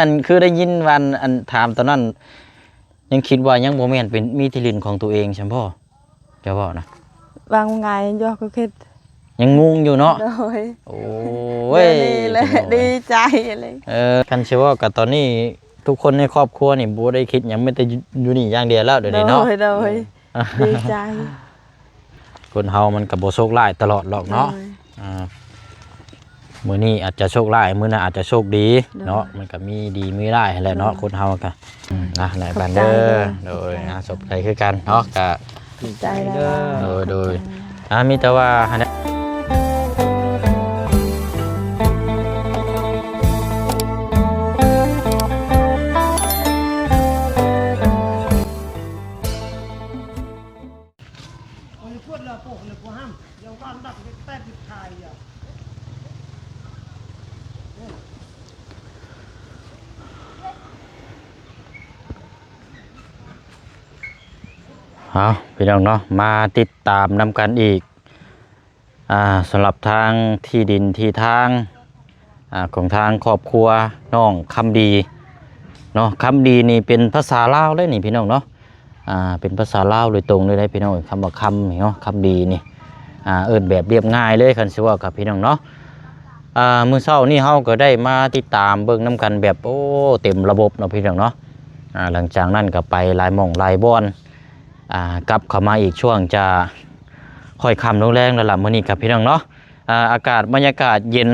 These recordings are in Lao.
ອັນຄືໄດ້ຍິນວ່າ ອັນຖາມຕອນນັ້ນ ຍັງຄິດວ່າຍັງບໍ່ແມ່ນ ເປັນມີທີ່ດິນຂອງຕົວເອງຊັ້ນບໍ່ ເຈົ້າເວົ້ານະ? ວ່າງ່າຍຢູ່ ກໍຄິດ ຍັງງົງຢູ່ເນາະ. ໂດຍ ໂອ້ຍ ດຽວນີ້ແຫຼະ ພີ່ນ້ອງເອີຍ ດີໃຈເລີຍ. ເອີ ຄັນຊິເວົ້າກໍຕອນນີ້ ທຸກຄົນໃນຄອບຄົວນີ້ບໍ່ໄດ້ຄິດຫຍັງ ມີແຕ່ຢູ່ນີ້ຢ່າງດຽວແລ້ວ ດຽວນີ້ເນາະ. ໂດຍ ໂດຍ ອືມ ດີໃຈ. ຄົນເຮົາມັນກໍບໍ່ໂຊກຮ້າຍຕະຫຼອດຫຼອກເນາະ. ໂດຍ ອ່າ ມື້ນີ້ອາດຈະໂຊກຮ້າຍ ມື້ໜ້າອາດຈະໂຊກດີ ໂດຍ ເນາະ. ມັນກໍມີດີມີຮ້າຍຫັ້ນແຫຼະເນາະ ໂດຍ ຄົນເຮົາກໍ. ອືມ ນະ ຫຼາຍບັນເດີ. ຂອບໃຈເດີ. ໂດຍ ອ່າ ຂອບໃຈຄືກັນເນາະ ກະ ຂອບໃຈຫຼາຍໆ. ໂດຍ ໂດຍ ອ່າ ມີແຕ່ວ່າຫັ້ນແຫຼະ. ເອົາ ພີ່ນ້ອງເນາະ ມາຕິດຕາມນຳກັນອີກ ອ່າ ສຳລັບທາງທີ່ດິນທີ່ທາງ ອ່າ ຂອງທາງຄອບຄົວນ້ອງຄຳດີເນາະ. ຄຳດີນີ້ເປັນພາສາລາວເລີຍນີ້ ພີ່ນ້ອງເນາະ. ອ່າ ເປັນພາສາລາວໂດຍຕົງເລີຍເດ້ ພີ່ນ້ອງເອີຍ. ຄຳວ່າຄຳນີ້ເນາະ ຄຳດີນີ້ ອ່າ ເອີ້ນແບບລຽບງ່າຍເລີຍ ຄັນຊິເວົ້າກັບ ພີ່ນ້ອງເນາະ. ອ່າ ມື້ເຊົ້ານີ້ເຮົາກໍໄດ້ມາຕິດຕາມເບິ່ງນຳກັນແບບ ໂອ້ ເຕັມລະບົບເນາະ ພີ່ນ້ອງເນາະ. ອ່າ ຫຼັງຈາກນັ້ນກໍໄປຫຼາຍໝ່ອງຫຼາຍບ່ອນ ອ່າ ກັບເຂົ້າມາອີກຊ່ວງຈະຄ່ອຍຄ່ຳລົງແລງແລ້ວລະ ມື້ນີ້ກັບ ພີ່ນ້ອງເນາະ. ອ່າ ອາກາດບັນຍາກາດເຢັນ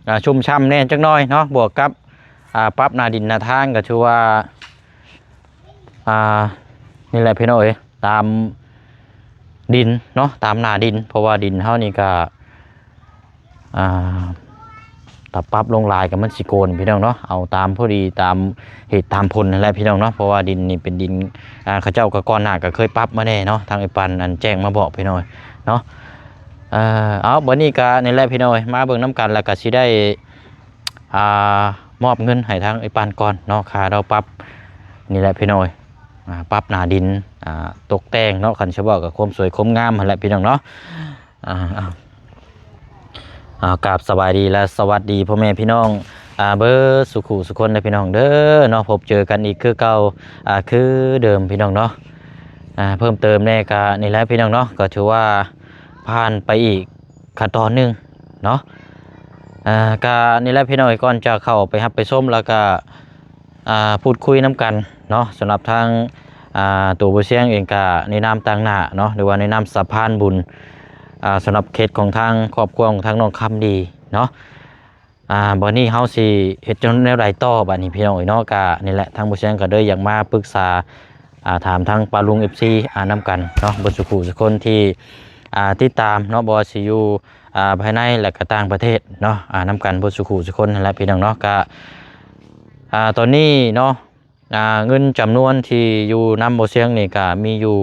ອ່າ ຊຸ່ມຊ່ຳແດ່ຈັກໜ້ອຍເນາະ ບວກກັບ ອ່າ ປັບໜ້າດິນໜ້າທາງ ກໍຖືວ່າ ອ່າ ນີ້ແຫຼະ ພີ່ນ້ອງເອີຍ ຕາມດິນເນາະ ຕາມໜ້າດິນ ເພາະວ່າດິນເຮົານີ້ກໍ ອ່າ ຖ້າປັບລົງຫຼາຍກໍມັນຊິໂກນ ພີ່ນ້ອງເນາະ. ເອົາຕາມພໍດີ ຕາມເຫດຕາມຜົນຫັ້ນແຫຼະ ພີ່ນ້ອງເນາະ ເພາະວ່າດິນນີ້ເປັນດິນ ອ່າ ເຂົາເຈົ້າກໍກ່ອນໜ້າກໍເຄີຍປັບມາແດ່ເນາະ ທາງອ້າຍປັນອັນແຈ້ງມາບອກ ພີ່ນ້ອງເນາະ. ເອີ ເອົາ ບັດນີ້ກໍນີ້ແຫຼະ ພີ່ນ້ອງເອີຍ ມາເບິ່ງນຳກັນ ແລ້ວກໍຊິໄດ້ ອ່າ ມອບເງິນໃຫ້ທາງອ້າຍປັນກ່ອນເນາະ ຄ່າດອກປັບນີ້ແຫຼະ ພີ່ນ້ອງເອີຍ. ອ່າ ປັບໜ້າດິນ ອ່າ ຕົກແຕ່ງເນາະ ຄັນຊິເວົ້າກໍຄວາມສວຍຄວາມງາມຫັ້ນແຫຼະ ພີ່ນ້ອງເນາະ. ອ່າ ອ່າ ອ່າ ກາບສະບາຍດີ ແລະ ສະຫວັດດີພໍ່ແມ່ພີ່ນ້ອງ ອ່າ ເບິດສູ່ຄູ່ສູ່ຄົນເດີ ພີ່ນ້ອງເດີເນາະ. ພົບເຈີກັນອີກຄືເກົ່າ ອ່າ ຄືເດີມ ພີ່ນ້ອງເນາະ. ອ່າ ເພີ່ມເຕີມແດ່ກໍນີ້ແຫຼະ ພີ່ນ້ອງເນາະ ກໍຖືວ່າຜ່ານໄປອີກຂັ້ນຕອນໜຶ່ງເນາະ. ອ່າ ກໍນີ້ແຫຼະ ພີ່ນ້ອງເອີຍ ກ່ອນຈະເຂົ້າໄປຮັບໄປຊົມ ແລ້ວກໍ ອ່າ ພູດຄຸຍນຳກັນເນາະ. ສຳລັບທາງ ອ່າ ຕົວບໍ່ຊຽງເອງກະໃນນາມຕາງໜ້າເນາະ ຫຼືວ່າໃນນາມສະພານບຸນ ອ່າ ສຳລັບເຂດຂອງທາງຄອບຄົວຂອງທາງນ້ອງຄຳດີເນາະ. ອ່າ ບັດນີ້ເຮົາຊິເຮັດຈັ່ງແນວໃດຕໍ່ບັດນີ້ ພີ່ນ້ອງເອີຍເນາະ. ກະນີ້ແຫຼະ ທາງບໍ່ຊຽງກະເລີຍຢາກມາປຶກສາ ອ່າ ຖາມທາງປ້າລຸງ ເອັຟຊີ ອ່າ ນຳກັນເນາະ ເບິດສູ່ຄູ່ສູ່ຄົນທີ່ ອ່າ ຕິດຕາມເນາະ ບໍ່ວ່າຊິຢູ່ ອ່າ ພາຍໃນ ແລະ ກະຕ່າງປະເທດເນາະ ອ່າ ນຳກັນເບິດສູ່ຄູ່ສູ່ຄົນຫັ້ນແຫຼະ ພີ່ນ້ອງເນາະ. ກະ ອ່າ ຕອນນີ້ເນາະ ອ່າ ເງິນຈຳນວນທີ່ຢູ່ນຳບໍ່ຊຽງນີ້ກະມີຢູ່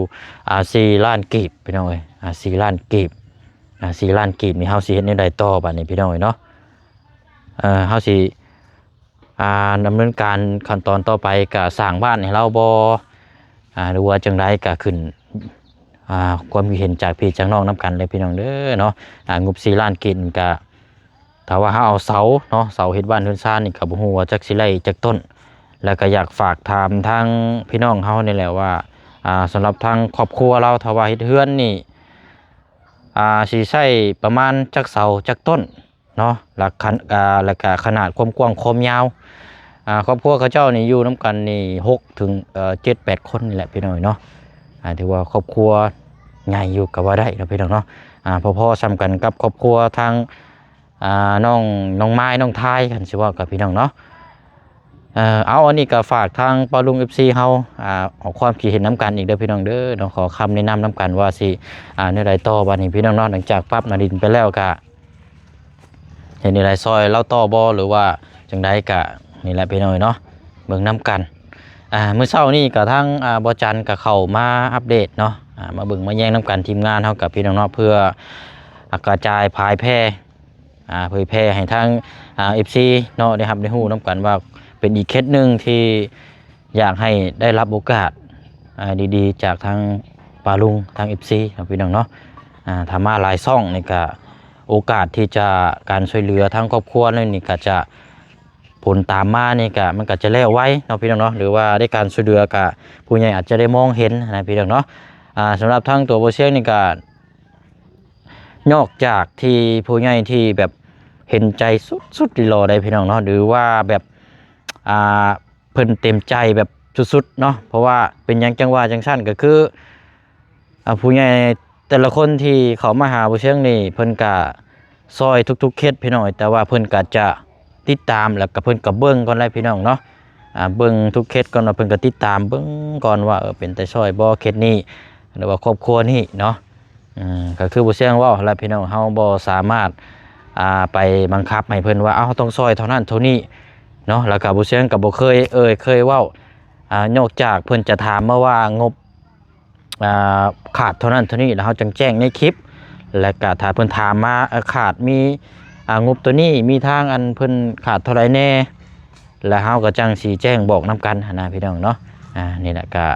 ອ່າ ສີ່ລ້ານກີບ ພີ່ນ້ອງເອີຍ. ອ່າ ສີ່ລ້ານກີບ ອ່າ ສີ່ລ້ານກີບນີ້ ເຮົາຊິເຮັດແນວໃດຕໍ່ບັດນີ້ ພີ່ນ້ອງເອີຍເນາະ. ເອີ ເຮົາຊິ ອ່າ ດຳເນີນການຂັ້ນຕອນຕໍ່ໄປ ກະສ້າງບ້ານໃຫ້ລາວບໍ່ ອ່າ ຫຼືວ່າຈັ່ງໃດ ກະຂຶ້ນ ອ່າ ຄວາມຄິດເຫັນຈາກພີ່ຈາກນ້ອງນຳກັນເລີຍ ພີ່ນ້ອງເດີເນາະ. ອ່າ ງົບສີ່ລ້ານກີບນີ້ກະ ຖ້າວ່າເຮົາເອົາເສົາເນາະ ເສົາເຮັດບ້ານເຮືອນຊານນີ້ ກະບໍ່ຮູ້ວ່າຈັກຊິໄດ້ຈັກຕົ້ນ. ແລ້ວກະຢາກຝາກຖາມທາງພີ່ນ້ອງເຮົານີ້ແຫຼະວ່າ ອ່າ ສຳລັບທາງຄອບຄົວລາວ ຖ້າວ່າເຮັດເຮືອນນີ້ ອ່າ ຊິໃຊ້ປະມານຈັກເສົາຈັກຕົ້ນ ເນາະ ແລະ ຄັນ ອ່າ ແລະກະຂະໜາດຄວາມກວ້າງຄວາມຍາວ ອ່າ ຄອບຄົວເຂົາເຈົ້ານີ້ຢູ່ນຳກັນນີ້ ຫົກ ເຖິງ ເອີ ເຈັດ ແປດ ຄົນນີ້ແຫຼະ ພີ່ນ້ອງເນາະ. ອ່າ ຖືວ່າຄອບຄົວໃຫຍ່ຢູ່ກໍວ່າໄດ້ເນາະ ພີ່ນ້ອງເນາະ. ອ່າ ພໍໆສ່ຳກັນກັບຄອບຄົວທາງ ອ່າ ນ້ອງ ນ້ອງມາຍ ນ້ອງທາຍ ຄັນຊິເວົ້າກັບ ພີ່ນ້ອງເນາະ. ເອີ ເອົາ ອັນນີ້ກໍຝາກທາງປ້າລຸງ ເອັຟຊີ ເຮົາ ອ່າ ອອກຄວາມຄິດເຫັນນຳກັນອີກເດີ ພີ່ນ້ອງເດີເນາະ. ຂໍຄຳແນະນຳນຳກັນວ່າຊິ ອ່າ ແນວໃດຕໍ່ບັດນີ້ ພີ່ນ້ອງເນາະ. ຫຼັງຈາກປັບໜ້າດິນໄປແລ້ວກະເຮັດແນວໃດ ຊ່ອຍລາວຕໍ່ບໍ່ ຫຼືວ່າຈັ່ງໃດ ກະນີ້ແຫຼະ ພີ່ນ້ອງເນາະ ເບິ່ງນຳກັນ. ອ່າ ມື້ເຊົ້ານີ້ກະທາງ ອ່າ ບໍ່ຈັນກະເຂົ້າມາອັບເດດເນາະ ອ່າ ມາເບິ່ງມາແຍງນຳກັນ ທີມງານເຮົາກັບ ພີ່ນ້ອງເນາະ ເພື່ອ ອ່າ ກະຈາຍຜາຍແຜ່ ອ່າ ເຜີຍແຜ່ໃຫ້ທາງ ອ່າ ເອັຟຊີ ເນາະ ໄດ້ຮັບໄດ້ຮູ້ນຳກັນວ່າ ເປັນອີກເຂດໜຶ່ງທີ່ຢາກໃຫ້ໄດ້ຮັບໂອກາດ ອ່າ ດີໆ ຈາກທາງປ້າລຸງ ທາງ ເອັຟຊີ ເນາະ ພີ່ນ້ອງເນາະ. ອ່າ ຖ້າມາຫຼາຍຊ່ອງນີ້ກະ ໂອກາດທີ່ຈະ ການຊ່ວຍເຫຼືອທາງຄອບຄົວນັ້ນນີ້ກະຈະ ໂພ ຜົນຕາມມານີ້ກະ ມັນກະຈະແລ້ວໄວເນາະພີ່ນ້ອງເນາະ ຫຼືວ່າໄດ້ການຊ່ວຍເຫຼືອກະ ຜູ້ໃຫຍ່ອາດຈະໄດ້ມອງເຫັນນະພີ່ນ້ອງເນາະ. ອ່າ ສຳລັບທາງຕົວບໍ່ຊຽງນີ້ກະ ນອກຈາກທີ່ຜູ້ໃຫຍ່ທີ່ແບບເຫັນໃຈສຸດໆ ອີ່ຫຼໍໃດພີ່ນ້ອງເນາະ ຫຼືວ່າແບບ ອ່າ ເພິ່ນເຕັມໃຈແບບສຸດໆ ເນາະ. ເພາະວ່າເປັນຫຍັງຈັ່ງວ່າຈັ່ງຊັ້ນ ກໍຄື ອ່າ ຜູ້ໃຫຍ່ແຕ່ລະຄົນທີ່ເຂົ້າມາຫາບໍ່ຊຽງນີ້ ເພິ່ນກະຊ່ອຍທຸກໆເຂດພີ່ນ້ອງ ແຕ່ວ່າເພິ່ນກະຈະຕິດຕາມ ແລ້ວກະເພິ່ນກະເບິ່ງກ່ອນແຫຼະພີ່ນ້ອງເນາະ. ອ່າ ເບິ່ງທຸກເຂດກ່ອນວ່າ ເພິ່ນກະຕິດຕາມເບິ່ງກ່ອນວ່າ ເອີ ເປັນຕາຊ່ອຍບໍ່ເຂດນີ້ ຫຼືວ່າຄອບຄົວນີ້ເນາະ. ອືມ ກໍຄືບໍ່ຊຽງເວົ້າແຫຼະພີ່ນ້ອງ ເຮົາບໍ່ສາມາດ ອ່າ ໄປບັງຄັບໃຫ້ເພິ່ນວ່າ ເອົາ ຕ້ອງຊ່ອຍເທົ່ານັ້ນເທົ່ານີ້ເນາະ. ແລ້ວກໍບໍ່ຊຽງກໍບໍ່ເຄີຍເອີ່ຍເຄີຍເວົ້າ ອ່າ ນອກຈາກເພິ່ນຈະຖາມມາວ່າງົບ ອ່າ ຂາດເທົ່ານັ້ນເທົ່ານີ້ ແລ້ວເຮົາຈັ່ງແຈ້ງໃນຄລິບ. ແລ້ວກະຖ້າເພິ່ນຖາມມາ ເອີ ຂາດມີ ອ່າ ງົບໂຕນີ້ ມີທາງອັນເພິ່ນຂາດເທົ່າໃດແດ່ ແລ້ວເຮົາກໍຈັ່ງຊິແຈ້ງບອກນຳກັນຫັ້ນນະພີ່ນ້ອງເນາະ. ອ່າ ນີ້ແຫຼະກະ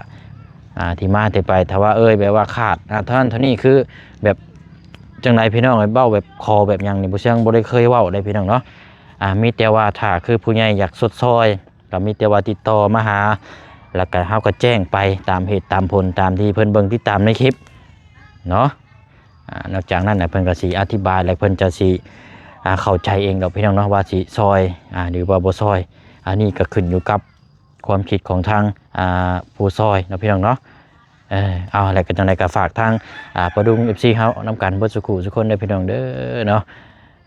ອ່າ ທີ່ມາທີ່ໄປ ຖ້າວ່າເອີ່ຍແບບວ່າຂາດ ອ່າ ເທົ່ານັ້ນເທົ່ານີ້ ຄືແບບຈັ່ງໃດພີ່ນ້ອງເອີຍ ເວົ້າແບບຂໍແບບຫຍັງນີ້ ບໍ່ຊຽງບໍ່ໄດ້ເຄີຍເວົ້າເດ້ພີ່ນ້ອງເນາະ. ອ່າ ມີແຕ່ວ່າຖ້າຄືຜູ້ໃຫຍ່ຢາກຊົດຊ່ອຍ ກໍມີແຕ່ວ່າຕິດຕໍ່ມາຫາ ແລ້ວກໍເຮົາກໍແຈ້ງໄປຕາມເຫດຕາມຜົນ ຕາມທີ່ເພິ່ນເບິ່ງຕິດຕາມໃນຄລິບເນາະ. ອ່າ ນອກຈາກນັ້ນນະ ເພິ່ນກໍຊິອະທິບາຍ ແລະ ເພິ່ນຈະຊິ ອ່າ ເຂົ້າໃຈເອງດອກພີ່ນ້ອງເນາະ ວ່າຊິຊ່ອຍ ອ່າ ຫຼືວ່າບໍ່ຊ່ອຍ. ອັນນີ້ກໍຂຶ້ນຢູ່ກັບຄວາມຄິດຂອງທາງ ອ່າ ຜູ້ຊ່ອຍເນາະພີ່ນ້ອງເນາະ. ເອີ ເອົາ ແລ້ວກໍຈັ່ງໃດກໍຝາກທາງ ອ່າ ປາດຸງ ເອັຟຊີ ເຮົານຳກັນເບິດສູ່ຄູ່ສູ່ຄົນເດີພີ່ນ້ອງເດີເນາະ.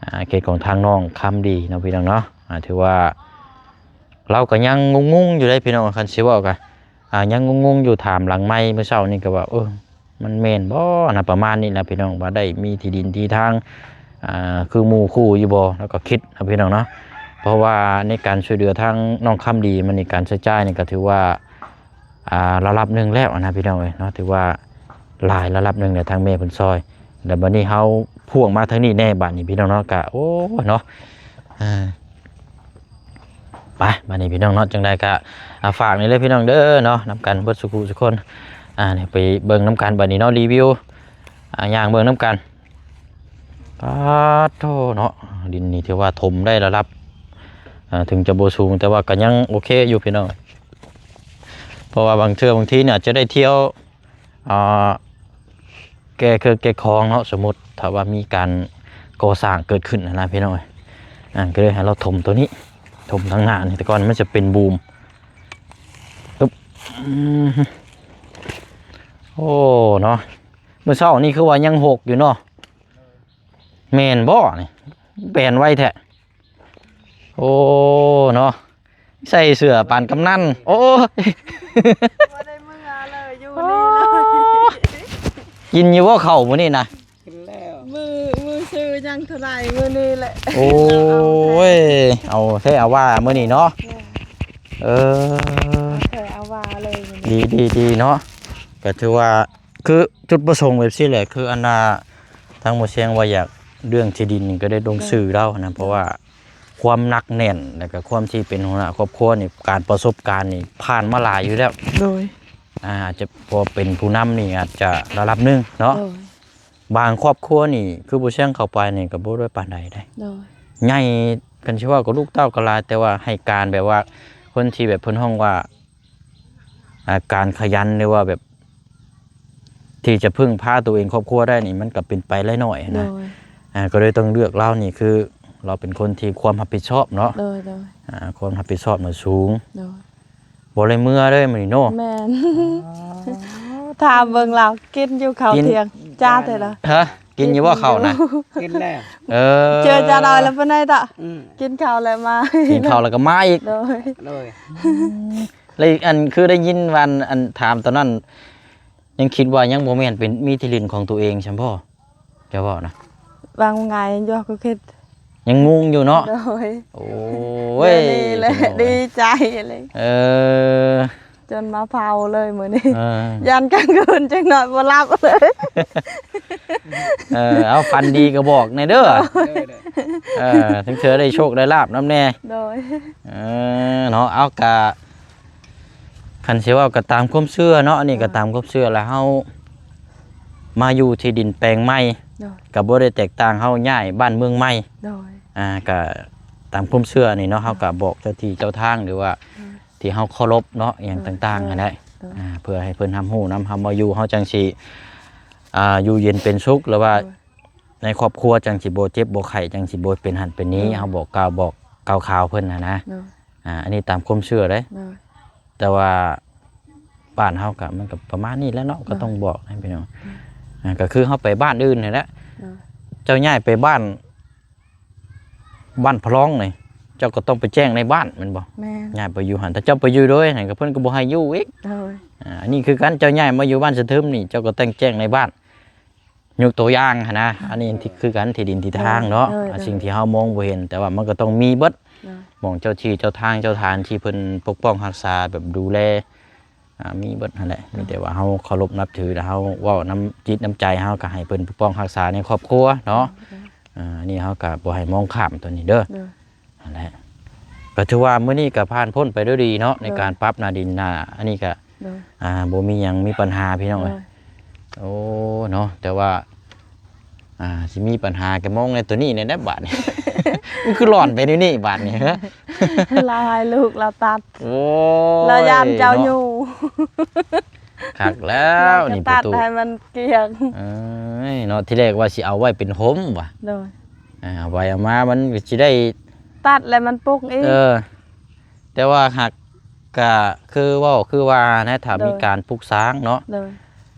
ອ່າ ເຂດຂອງທາງນ້ອງຄຳດີເນາະພີ່ນ້ອງເນາະ. ອ່າ ຖືວ່າລາວກໍຍັງງົງໆຢູ່ເດ້ພີ່ນ້ອງ ຄັນຊິເວົ້າກໍ ອ່າ ຍັງງົງໆຢູ່ ຖາມຫຼັງໄມค์ມື້ເຊົ້ານີ້ກໍວ່າ ເອີ ມັນແມ່ນບໍ່ນະ ປະມານນີ້ແຫຼະພີ່ນ້ອງ ວ່າໄດ້ມີທີ່ດິນທີ່ທາງ ອ່າ ຄືໝູ່ຄູ່ຢູ່ບໍ່ ແລ້ວກໍຄິດນະພີ່ນ້ອງເນາະ. ເພາະວ່າໃນການຊ່ວຍເຫຼືອທາງນ້ອງຄຳດີມານີ້ ການໃຊ້ຈ່າຍນີ້ກໍຖືວ່າ ອ່າ ລະດັບໜຶ່ງແລ້ວນະພີ່ນ້ອງເອີຍເນາະ ຖືວ່າຫຼາຍລະດັບໜຶ່ງແລ້ວ ທາງແມ່ເພິ່ນຊ່ອຍ ແລ້ວບັດນີ້ເຮົາພວກມາທາງນີ້ແດ່ ບັດນີ້ພີ່ນ້ອງເນາະ ກະ ໂອ້ຍເນາະ ອ່າ ໄປ ບັດນີ້ພີ່ນ້ອງເນາະ ຈັ່ງໃດກະ ອ່າ ຝາກນີ້ເລີຍພີ່ນ້ອງເດີເນາະ ນຳກັນເບິດສູ່ຄູ່ສູ່ຄົນ ອ່າ ນີ້ໄປເບິ່ງນຳກັນບັດນີ້ເນາະ ຣີວິວ ອ່າ ຍ່າງເບິ່ງນຳກັນ. ປາດໂທ້ເນາະ ດິນນີ້ຖືວ່າຖົມໄດ້ລະດັບ ອ່າ ເຖິງຈະບໍ່ສູງ ແຕ່ວ່າກໍຍັງໂອເຄຢູ່ພີ່ນ້ອງ ເພາະວ່າບາງເທື່ອບາງທີນີ້ອາດຈະໄດ້ທ່ຽວ ອ່າ ແກ່ເຄື່ອງແກ່ຂອງເນາະ ສົມມຸດຖ້າວ່າມີການກໍ່ສ້າງເກີດຂຶ້ນຫັ້ນນະພີ່ນ້ອງເອີຍ. ອ່າ ກໍເລີຍໃຫ້ລາວຖົມໂຕນີ້ ຖົມທາງໜ້ານີ້ ແຕ່ກ່ອນມັນຈະເປັນບູມ ປຶບ ອືມ ໂອ້ ເນາະ ມື້ເຊົ້ານີ້ຄືວ່າຍັງຫົກຢູ່ເນາະ ແມ່ນບໍ່ນີ້ ແປນໄວແທ້. ໂອ້ ເນາະ ໃສ່ເສື້ອປານກຳນັນ ໂອ້ຍ ບໍ່ໄດ້ເມືອເລີຍ ຢູ່ນີ້ເລີຍ. ກິນຢູ່ບໍ່ເຂົ້າມື້ນີ້ນະ? ກິນແລ້ວ ມື້ ມື້ຊື້ຍັງເທົ່າໃດມື້ນີ້ແຫຼະ. ໂອ້ຍ ເອົາແທ້ເອົາວ່າມື້ນີ້ເນາະ. ແມ່ນ ເອີ ເອົາແທ້ເອົາວ່າເລີຍມື້ນີ້. ດີ ດີ ດີເນາະ ກໍຖືວ່າ ຄືຈຸດປະສົງແບບຊີ້ແຫຼະ ຄືອັນນ່າ ທາງໝໍຊຽງວ່າຢາກເລື່ອງທີ່ດິນນີ້ກໍໄດ້ລົງຊື່ລາວຫັ້ນນະ ເພາະວ່າຄວາມໜັກແໜ້ນ ແລ້ວກໍຄວາມທີ່ເປັນຫົວໜ້າຄອບຄົວນີ້ ການປະສົບການນີ້ຜ່ານມາຫຼາຍຢູ່ແລ້ວ. ໂດຍ ອາ ອາດຈະພໍເປັນຜູ້ນຳນີ້ອາດຈະລະດັບໜຶ່ງເນາະ. ໂດຍ ບາງຄອບຄົວນີ້ຄືບໍ່ຊຽງເຂົ້າໄປນີ້ກໍບໍ່ໄດ້ປານໃດເດ້. ໂດຍ ໃຫຍ່ ຄັນຊິເວົ້າກໍລູກເຕົ້າກໍຫຼາຍ ແຕ່ວ່າໃຫ້ການແບບວ່າ ຄົນທີ່ແບບເພິ່ນຮ້ອງວ່າ ອ່າ ການຂະຫຍັນ ຫຼືວ່າແບບ ທີ່ຈະເພິ່ງພາຕົວເອງຄອບຄົວໄດ້ນີ້ ມັນກໍເປັນໄປໄດ້ໜ້ອຍນະ. ໂດຍ ອ່າ ກໍເລີຍຕ້ອງເລືອກລາວນີ້ ຄືລາວເປັນຄົນທີ່ຄວາມຮັບຜິດຊອບເນາະ. ໂດຍ ໂດຍ ອ່າ ຄວາມຮັບຜິດຊອບມັນສູງ. ໂດຍ ບໍ່ໄດ້ເມືອເດ້ມື້ນີ້ເນາະ. ແມ່ນ ອໍ ຖາມເບິ່ງລາວ ກິນຢູ່ເຂົ້າ ກິນ ທ່ຽງ ຈ້າແທ້ລະ. ຮະ ກິນຢູ່ບໍ່ເຂົ້ານະ? ກິນແລ້ວ. ເອີ ເຈີຈາດອຍແລ້ວປານໃດຕະ? ອືມ ກິນເຂົ້າແລ້ວມາ ກິນເຂົ້າແລ້ວກໍມາອີກ. ໂດຍ ໂດຍ ອືມ ແລ້ວອີກອັນ ຄືໄດ້ຍິນວ່າ ອັນ ຖາມຕອນນັ້ນ ຍັງຄິດວ່າຍັງບໍ່ແມ່ນເປັນ ມີທີ່ດິນຂອງຕົວເອງຊັ້ນບໍ່? ເຈົ້າເວົ້ານະ ວ່າງ່າຍຢູ່ ກໍຄິດ ຍັງງົງຢູ່ເນາະ. ໂດຍ ໂອ້ຍ ມື້ນີ້ແຫຼະ ພີ່ນ້ອງເອີຍ ດີໃຈເລີຍ. ເອີ ຈົນມາເຝົ້າເລີຍມື້ນີ້. ເອີ ຢ້ານກາງຄືນຈັກໜ້ອຍບໍ່ຫຼັບເລີຍ. ເອີ ເອົາ ຝັນດີກໍບອກແດ່ເດີ. ໂດຍ ໂດຍ ເອີ ທັງເທື່ອໄດ້ໂຊກໄດ້ລາບນຳແດ່. ໂດຍ ເອີ ເນາະ ເອົາ ກະ ຄັນຊິເວົ້າກໍຕາມຄວາມເຊື່ອເນາະ ອັນນີ້ກໍ ໂດຍ ຕາມຄວາມເຊື່ອ ແລ້ວເຮົາມາຢູ່ທີ່ດິນແປງໃໝ່. ໂດຍ ກໍບໍ່ໄດ້ແຕກຕ່າງເຮົາຍ້າຍບ້ານເມືອງໃໝ່. ໂດຍ ອ່າ ກໍ ຕາມຄວາມເຊື່ອນີ້ເນາະ ເຮົາກໍບອກເຈົ້າທີ່ເຈົ້າທາງ ຫຼືວ່າທີ່ເຮົາເຄົາລົບເນາະ ອີ່ຫຍັງຕ່າງໆຫັ້ນແຫຼະ ໂດຍ ອ່າ ເພື່ອໃຫ້ເພິ່ນຮັບຮູ້ນຳ ເຮົາມາຢູ່ເຮົາຈັ່ງຊິ ອ່າ ຢູ່ເຢັນເປັນສຸກ ຫຼືວ່າ ໂດຍ ໃນຄອບຄົວຈັ່ງຊິບໍ່ເຈັບບໍ່ໄຂ້ ຈັ່ງຊິບໍ່ເປັນຫັ້ນເປັນນີ້ ໂດຍ ເຮົາບອກກ່າວ ບອກກ່າວຂ່າວເພິ່ນຫັ້ນນະ ໂດຍ ອ່າ ອັນນີ້ຕາມຄວາມເຊື່ອເດ້ ໂດຍ ແຕ່ວ່າບ້ານເຮົາກໍ ມັນກໍປະມານນີ້ແຫຼະເນາະ ໂດຍ ກໍຕ້ອງບອກໃຫ້ພີ່ນ້ອງ ໂດຍ ອ່າ ກໍຄືເຮົາໄປບ້ານອື່ນນີ້ແຫຼະ ໂດຍ ເຈົ້າຍ້າຍໄປບ້ານ ບ້ານພະລອງນີ້ ເຈົ້າກໍຕ້ອງໄປແຈ້ງໃນບ້ານແມ່ນບໍ່? ແມ່ນ ຍ້າຍໄປຢູ່ຫັ້ນ ຖ້າເຈົ້າໄປຢູ່ໂດຍຫັ້ນ ກໍເພິ່ນກໍບໍ່ໃຫ້ຢູ່ອີກ ໂດຍ ອ່າ ອັນນີ້ຄືກັນ ເຈົ້າຍ້າຍມາຢູ່ບ້ານສະເທີມນີ້ ເຈົ້າກໍຕ້ອງແຈ້ງໃນບ້ານ ຍົກຕົວຢ່າງຫັ້ນນະ ໂດຍ ອັນນີ້ທີ່ຄືກັນ ທີ່ດິນທີ່ທາງເນາະ ໂດຍ ອ່າ ໂດຍ ສິ່ງທີ່ເຮົາມອງບໍ່ເຫັນ ແຕ່ວ່າມັນກໍຕ້ອງມີເບິດ ໂດຍ ໝ່ອງເຈົ້າທີ່ເຈົ້າທາງເຈົ້າຖານທີ່ເພິ່ນປົກປ້ອງຮັກສາ ແບບດູແລ ອ່າ ມີເບິດຫັ້ນແຫຼະ ໂດຍ ມີແຕ່ວ່າເຮົາເຄົາລົບນັບຖື ແລ້ວເຮົາເວົ້ານຳຈິດນຳໃຈ ເຮົາກໍໃຫ້ເພິ່ນປົກປ້ອງຮັກສາໃນຄອບຄົວເນາະ ໂດຍ ອ່າ ອັນນີ້ເຮົາກໍບໍ່ໃຫ້ມອງຂ້າມຕົວນີ້ເດີ ໂດຍ ຫັ້ນແຫຼະ ກໍຖືວ່າມື້ນີ້ກໍຜ່ານພົ້ນໄປດ້ວຍດີເນາະ ໂດຍ ໃນການປັບໜ້າດິນໜ້າ ອັນນີ້ກໍ ໂດຍ ອ່າ ບໍ່ມີຫຍັງມີບັນຫາພີ່ນ້ອງເອີຍ ໂດຍ ໂອ້ ເນາະ ແຕ່ວ່າ ອ່າ ຊິມີບັນຫາກໍມອງໃນຕົວນີ້ແດ່ບາດນີ້ ມັນຄືຫຼອນໄປແນວນີ້ບາດນີ້ ລາວໃຫ້ລູກລາວຕັດ ໂອ້ຍ ລາວຢ້ານເຈົ້າຢູ່ ເນາະ ຄັກແລ້ວນີ້ປະຕູ ຕັດໃຫ້ມັນກ້ຽງ ເອີຍ ເນາະ ທີແລກວ່າຊິເອົາໄວ້ເປັນຮົ່ມວ່າ ໂດຍ ອ່າ ເອົາໄວ້ເອົາມາມັນກໍຊິໄດ້ຕັດແລ້ວມັນປົກອີກ ເອີ ແຕ່ວ່າຫາກ ກະຄືເວົ້າຄືວ່ານະ ຖ້າ ໂດຍ ມີການປຸກສ້າງເນາະ ໂດຍ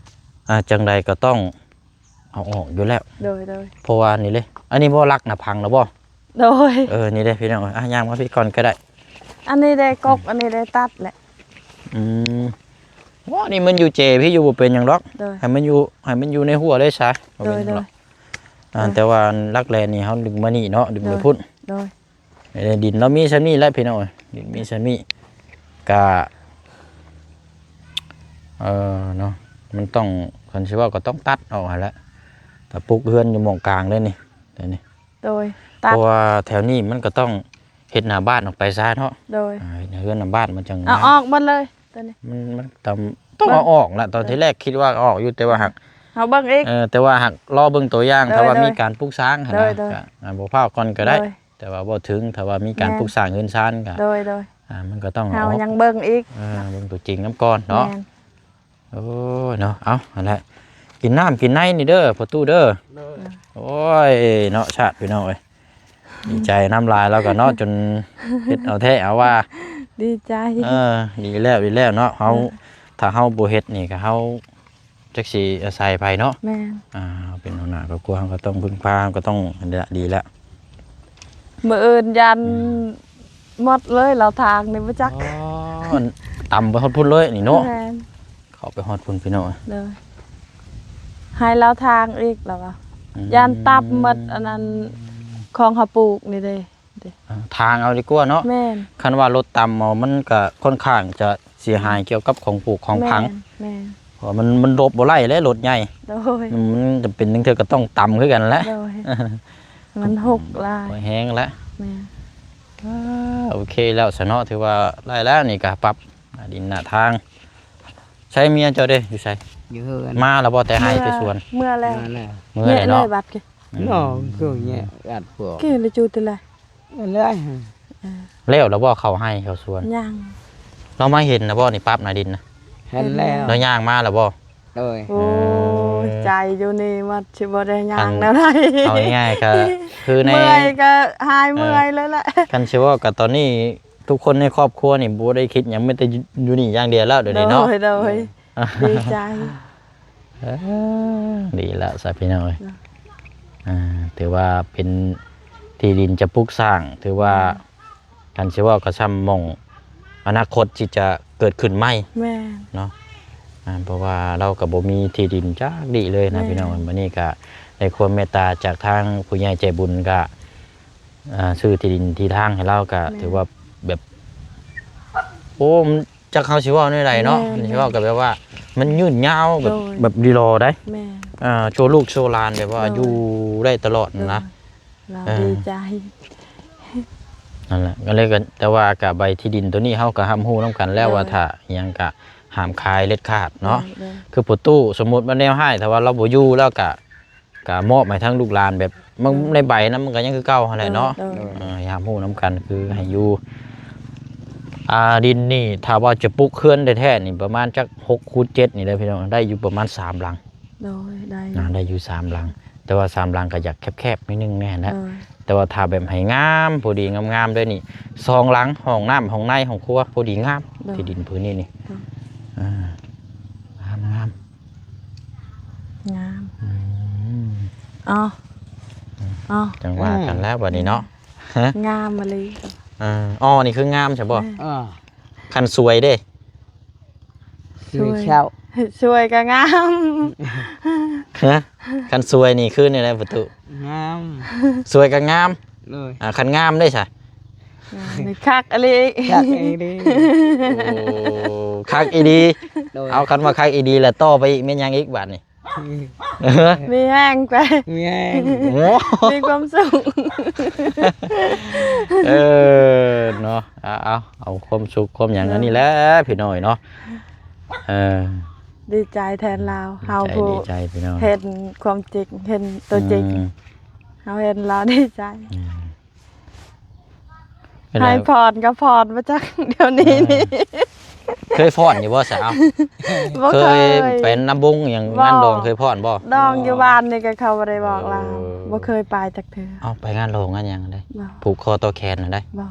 ອ່າ ຈັ່ງໃດກໍຕ້ອງເອົາອອກຢູ່ແລ້ວ ໂດຍ ໂດຍ ເພາະວ່ານີ້ເດ້ ອັນນີ້ບໍ່ລັກນະ ພັງແລ້ວບໍ່? ໂດຍ ເອີ ນີ້ເດ້ພີ່ນ້ອງເອີຍ ອ່ະ ຍ່າງມາພີ້ກ່ອນກໍໄດ້ ອັນນີ້ໄດ້ກົກ ອືມ ອັນນີ້ໄດ້ຕັດແຫຼະ ອືມ ໂອ້ ນີ້ມັນຢູ່ເຈພີ້ຢູ່ ບໍ່ເປັນຫຍັງດອກ ໂດຍ ໃຫ້ມັນຢູ່ ໃຫ້ມັນຢູ່ໃນຮົ້ວເລີຍຊະ ບໍ່ເປັນຫຍັງດອກ ໂດຍ ໂດຍ ອ່າ ໂດຍ ແຕ່ວ່າຫຼັກແລນນີ້ເຮົາດຶງມານີ້ເນາະ ດຶງໄປ ໂດຍ ພຸ້ນ ໂດຍ ເອີ ດິນລາວມີສ່ຳນີ້ແຫຼະພີ່ນ້ອງເອີຍ ດິນມີສ່ຳນີ້ ກະ ເອີ ເນາະ ມັນຕ້ອງ ຄັນຊິເວົ້າກໍຕ້ອງຕັດອອກຫັ້ນແຫຼະ ຖ້າປຸກເຮືອນຢູ່ໝ່ອງກາງເດ້ນີ້ ເດ້ນີ້ ໂດຍ ຕັດ ເພາະວ່າແຖວນີ້ມັນກໍຕ້ອງເຮັດໜ້າບ້ານອອກໄປຊະເນາະ ໂດຍ ອ່າ ເຮັດໃຫ້ເຮືອນໜ້າບ້ານມັນຈັ່ງ ເອົາອອກໝົດເລີຍ ຕົວນີ້ ມັນ ມັນຕ້ອງ ຕ້ອງເອົາອອກລະ ຕອນທີແລກຄິດວ່າເອົາອອກຢູ່ ແຕ່ວ່າຫາກ ເຮົາເບິ່ງອີກ ເອີ ແຕ່ວ່າຫາກລໍເບິ່ງຕົວຢ່າງ ໂດຍ ຖ້າວ່າ ໂດຍ ມີການປຸກສ້າງຫັ້ນນະ ໂດຍ ໂດຍ ກະ ອ່າ ບໍ່ພ້າວກ່ອນກໍໄດ້ ໂດຍ ແຕ່ວ່າບໍ່ເຖິງ ຖ້າວ່າມີການ ແມ່ນ ປຸກສ້າງເຮືອນຊານກໍ ໂດຍ ໂດຍ ອ່າ ມັນກໍຕ້ອງ ເຮົາຍັງເອົາອອກ ເບິ່ງອີກ ເອີ ເບິ່ງຕົວຈິງນຳກ່ອນເນາະ ແມ່ນ ໂອ້ຍ ເນາະ ເອົາ ຫັ້ນແຫຼະ ກິນນ້ຳກິນໃນນີ້ເດີ ພໍ່ຕູ້ເດີ ໂດຍ ໂອ້ຍ ເນາະ ຊາດ ພີ່ນ້ອງເອີຍ ດີໃຈນຳຫຼາຍ ລາວກໍເນາະ ຈົນເຮັດເອົາແທ້ເອົາວ່າ ດີໃຈ ເອີ ດີແລ້ວ ດີແລ້ວເນາະ ເຮົາ ເອີ ຖ້າເຮົາບໍ່ເຮັດນີ້ກໍເຮົາຈັກຊິອາໄສໃຜເນາະ ແມ່ນ ອ່າ ເຮົາເປັນຫົວໜ້າຄອບຄົວ ເຮົາກໍຕ້ອງເພິ່ງພາ ເຮົາກໍຕ້ອງ ອັນນີ້ລະ ດີແລ້ວ ມື້ອື່ນຢ້ານ ອືມ ໝົດເລີຍ ລາວທາງນີ້ບໍ່ຈັກ ອໍ ຕຳໄປຮອດພຸ້ນເລີຍນີ້ເນາະ ແມ່ນ ເຂົ້າໄປຮອດພຸ້ນພີ່ນ້ອງ ໂດຍ ໃຫ້ລາວທາງອີກລາວວ່າ ອືມ ຢ້ານຕັບໝົດ ອັນນັ້ນ ຂອງເຮົາປູກນີ້ເດ້ ເດ້ ອ່າ ທາງເອົາດີກວ່າເນາະ ແມ່ນ ຄັນວ່າລົດຕຳເອົາ ມັນກະຄ່ອນຂ້າງຈະເສຍຫາຍ ອືມ ກ່ຽວກັບຂອງປູກຂອງຝັງ ແມ່ນ ແມ່ນ ເພາະວ່າມັນ ມັນຫຼົບບໍ່ໄດ້ແຫຼະ ລົດໃຫຍ່ ໂດຍ ອືມ ມັນຈຳເປັນ ລາງເທື່ອກໍຕ້ອງຕຳຄືກັນແຫຼະ ໂດຍ ມັນຫົກຫຼາຍ ແຮງແຫຼະ ແມ່ນ ອ່າ ໂອເຄແລ້ວຊະເນາະ ຖືວ່າໄດ້ແລ້ວ ນີ້ກະປັບໜ້າດິນໜ້າທາງ ໃສເມຍເຈົ້າເດ້ ຢູ່ໃສ? ຢູ່ເຮືອນ ມາແລ້ວບໍ່ ແຕ່ໄຮ່ແຕ່ສວນ? ເມືອແລ້ວ ມາແລ້ວ ເມືອແລ້ວເນາະ ແຍະເລີຍບັດ ອືມ ເນາະ ຄືແຍະກັດພວກ ຄືລະຈູດຕິລະ ເລີຍ ເອີ ແລ້ວແລ້ວບໍ່ ເຂົ້າໄຮ່ເຂົ້າສວນ? ຍັງ ລາວມາເຫັນນະບໍ່ນີ້ ປັບໜ້າດິນນະ? ເຫັນແລ້ວ ລາວຍ່າງມາແລ້ວບໍ່? ໂດຍ ໂອ້ຍ ເອີ ໃຈຢູ່ນີ້ມັນຊິບໍ່ໄດ້ຍ່າງແນວໃດ ເອົາງ່າຍໆ ກໍຄືໃນ ເມື່ອຍກໍຫາຍເມື່ອຍເລີຍແຫຼະ ເອີ ຄັນຊິເວົ້າກໍຕອນນີ້ ທຸກຄົນໃນຄອບຄົວນີ້ບໍ່ໄດ້ຄິດຫຍັງ ມີແຕ່ຢູ່ນີ້ຢ່າງດຽວແລ້ວ ດຽວນີ້ເນາະ ໂດຍ ໂດຍ ເອີ ດີໃຈ ເອີ ດີແລ້ວຊະພີ່ນ້ອງເອີຍ ເນາະ ອ່າ ຖືວ່າເປັນທີ່ດິນຈະປຸກສ້າງ ຖືວ່າ ອືມ ຄັນຊິເວົ້າກໍຊ່ຳໝ່ອງອະນາຄົດທີ່ຈະເກີດຂຶ້ນໃໝ່ ແມ່ນ ເນາະ ອ່າ ເພາະວ່າລາວກໍບໍ່ມີທີ່ດິນຈັກດີ້ເລີຍນະ ແມ່ນ ພີ່ນ້ອງ ມື້ນີ້ກໍໄດ້ຄວາມເມດຕາຈາກທາງຜູ້ໃຫຍ່ໃຈບຸນ ກໍ ອ່າ ຊື້ທີ່ດິນທີ່ທາງໃຫ້ລາວ ກໍ ແມ່ນ ຖືວ່າແບບ ໂອ້ ມັນ ຈັກເຮົາຊິເວົ້າແນວໃດເນາະ ແມ່ນ ຊິເວົ້າກໍແບບວ່າມັນຍືດຍາວແບບ ໂດຍ ແບບລີລໍໄດ໋ ແມ່ນ ອ່າ ໂຊລູກໂຊຫຼານ ແບບວ່າ ໂດຍ ຢູ່ໄດ້ຕະຫຼອດ ໂດຍ ນະ ລາວ ເອີ ດີໃຈ ນັ້ນແຫຼະ ກໍເລີຍ ກໍ ແຕ່ວ່າກໍໃບທີ່ດິນໂຕນີ້ເຮົາກໍຮັບຮູ້ນຳກັນແລ້ວ ໂດຍ ວ່າຖ້າອີ່ຫຍັງກໍຫ້າມຂາຍເດັດຂາດເນາະ ໂດຍ ໂດຍ ຄືພໍ່ຕູ້ ສົມມຸດວ່າແນວຮ້າຍ ຖ້າວ່າລາວບໍ່ຢູ່ແລ້ວກໍ ກະມອບໃຫ້ທາງລູກຫຼານແບບ ມັນ ໂດຍ ໃນໃບນະ ມັນກໍຍັງຄືເກົ່າຫັ້ນແຫຼະເນາະ ໂດຍ ໂດຍ ເອີ ຢາມຮູ້ນຳກັນ ຄືໃຫ້ຢູ່ ອ່າ ດິນນີ້ ຖ້າວ່າຈະປຸກເຮືອນແທ້ໆນີ້ ປະມານຈັກຫົກຄູນເຈັດນີ້ແຫຼະພີ່ນ້ອງ ໄດ້ຢູ່ປະມານສາມຫຼັງ ໂດຍ ໄດ້ ອ່າ ໄດ້ຢູ່ສາມຫຼັງ ແຕ່ວ່າສາມຫຼັງກໍຢາກແຄບໆໜ້ອຍໜຶ່ງແດ່ຫັ້ນແຫຼະ ໂດຍ ແຕ່ວ່າຖ້າແບບໃຫ້ງາມ ພໍດີງາມໆເລີຍນີ້ ສອງຫຼັງ ຫ້ອງນ້ຳ ຫ້ອງໃນ ຫ້ອງຄົວ ພໍດີງາມ ໂດຍ ທີ່ດິນພື້ນນີ້ນີ້ ໂດຍ ອ່າ ງາມໆ ງາມ ອືມ ອໍ ອໍ ຈັ່ງວ່າກັນແລ້ວບັດນີ້ເນາະ ງາມອີ່ຫຼີ ເອີ ອໍ ນີ້ຄືງາມໃຊ່ບໍ່? ເອີ ຄັນສວຍເດ້? ສວຍ ສວຍກໍງາມ ຮະ ຄັນສວຍນີ້ຄືແນວໃດປະຕູ? ງາມ ສວຍກໍງາມ ໂດຍ ອ່າ ຄັນງາມເດ້ຊະ? ງາມ ຄັກອີ່ຫຼີ ຄັກອີ່ຫຼີ ໂອ້ ຄັກອີ່ຫຼີ ໂດຍ ເອົາ ຄັນວ່າຄັກອີ່ຫຼີແລ້ວ ຕໍ່ໄປອີກແມ່ນຫຍັງອີກບາດນີ້? ມີແຮງໄປ ມີແຮງ ໂອ້ ມີຄວາມສຸກ ເອີ ເນາະ ເອົາ ເອົາ ເອົາຄວາມສຸກຄວາມຫຍັງ ເອີ ອັນນີ້ແຫຼະພີ່ນ້ອງເນາະ ເອີ ດີໃຈແທນລາວ ເຮົາຜູ້ ດີໃຈພີ່ນ້ອງ ເຫັນຄວາມຈິງ ເຫັນຕົວຈິງ ອືມ ເຮົາເຫັນລາວດີໃຈ ອືມ ໃຫ້ພອນກໍພອນມາຈັກດຽວນີ້ນີ້ ເອີ ເຄີຍຟ້ອນຢູ່ບໍ່ສາວ? ບໍ່ເຄີຍ ເຄີຍໄປນຳວົງຫຍັງ ບໍ່ ງານດອງເຄີຍຟ້ອນບໍ່? ດອງຢູ່ບ້ານນີ້ກໍເຂົາບໍ່ໄດ້ບອກລາວ ເອີ ບໍ່ເຄີຍໄປຈັກເທື່ອ ເອົ້າ ໄປງານດອງງານຫຍັງໄດ້? ບໍ່ ຜູກຄໍຕໍ່ແຂນຫັ້ນໄດ້? ບໍ່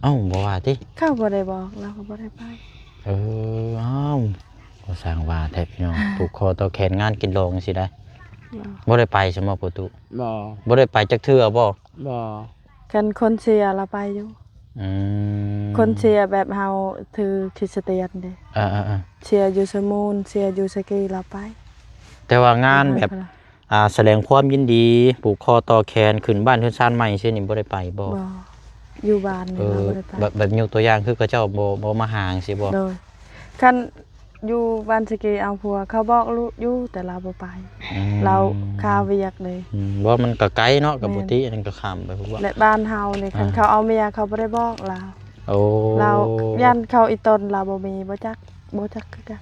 ເອົ້າ ບໍ່ວ່າຕິ? ເຂົາບໍ່ໄດ້ບອກ ລາວກໍບໍ່ໄດ້ໄປ ເອີ ເອົ້າ ກໍຊ່າງວ່າແທ້ພີ່ນ້ອງ ຜູກຄໍຕໍ່ແຂນງານກິນດອງຈັ່ງຊີ້ໄດ໋ ບໍ່ ບໍ່ໄດ້ໄປຊັ້ນບໍ່ປະຕູ? ບໍ່ ບໍ່ໄດ້ໄປຈັກເທື່ອບໍ່? ບໍ່ ຄັນຄົນເຊຍລາວໄປຢູ່ ອືມ ຄົນເຊຍແບບເຮົາຖືຄຣິສຕຽນເດ້ ເອີໆໆ ເຊຍຢູ່ສະໝູນ ເຊຍຢູ່ສະກີລາວໄປ ແຕ່ວ່າງານແບບ ອ່າ ສະແດງຄວາມຍິນດີ ຜູກຄໍຕໍ່ແຂນ ຂຶ້ນບ້ານເຮືອນຊານໃໝ່ຊີ້ນີ້ບໍ່ໄດ້ໄປບໍ່? ບໍ່ ຢູ່ບ້ານນີ້ ເອີ ລາວບໍ່ໄດ້ໄປ ແບບ ແບບຍົກຕົວຢ່າງຄືເຂົາເຈົ້າບໍ່ ບໍ່ມາຫາຈັ່ງຊີ້ບໍ່? ໂດຍ ຄັນ ຢູ່ບ້ານສະກີເອົາຜົວ ເຂົາບອກຢູ່ ແຕ່ລາວບໍ່ໄປ ອືມ ລາວຄາວຽກເດ້ ອືມ ບໍ່ ມັນກໍໄກເນາະ ກໍ ແມ່ນ ບໍ່ຕິ ອັນນັ້ນກໍຂ້າມໄປພຸ້ນ ແລະ ບ້ານເຮົານີ້ ອ່າ ຄັນເຂົາເອົາເມຍ ເຂົາບໍ່ໄດ້ບອກລາວ ໂອ້ ລາວຢ້ານເຂົາອີ່ຕົນລາວບໍ່ມີ ບໍ່ຈັກ ບໍ່ຈັກຄືກັນ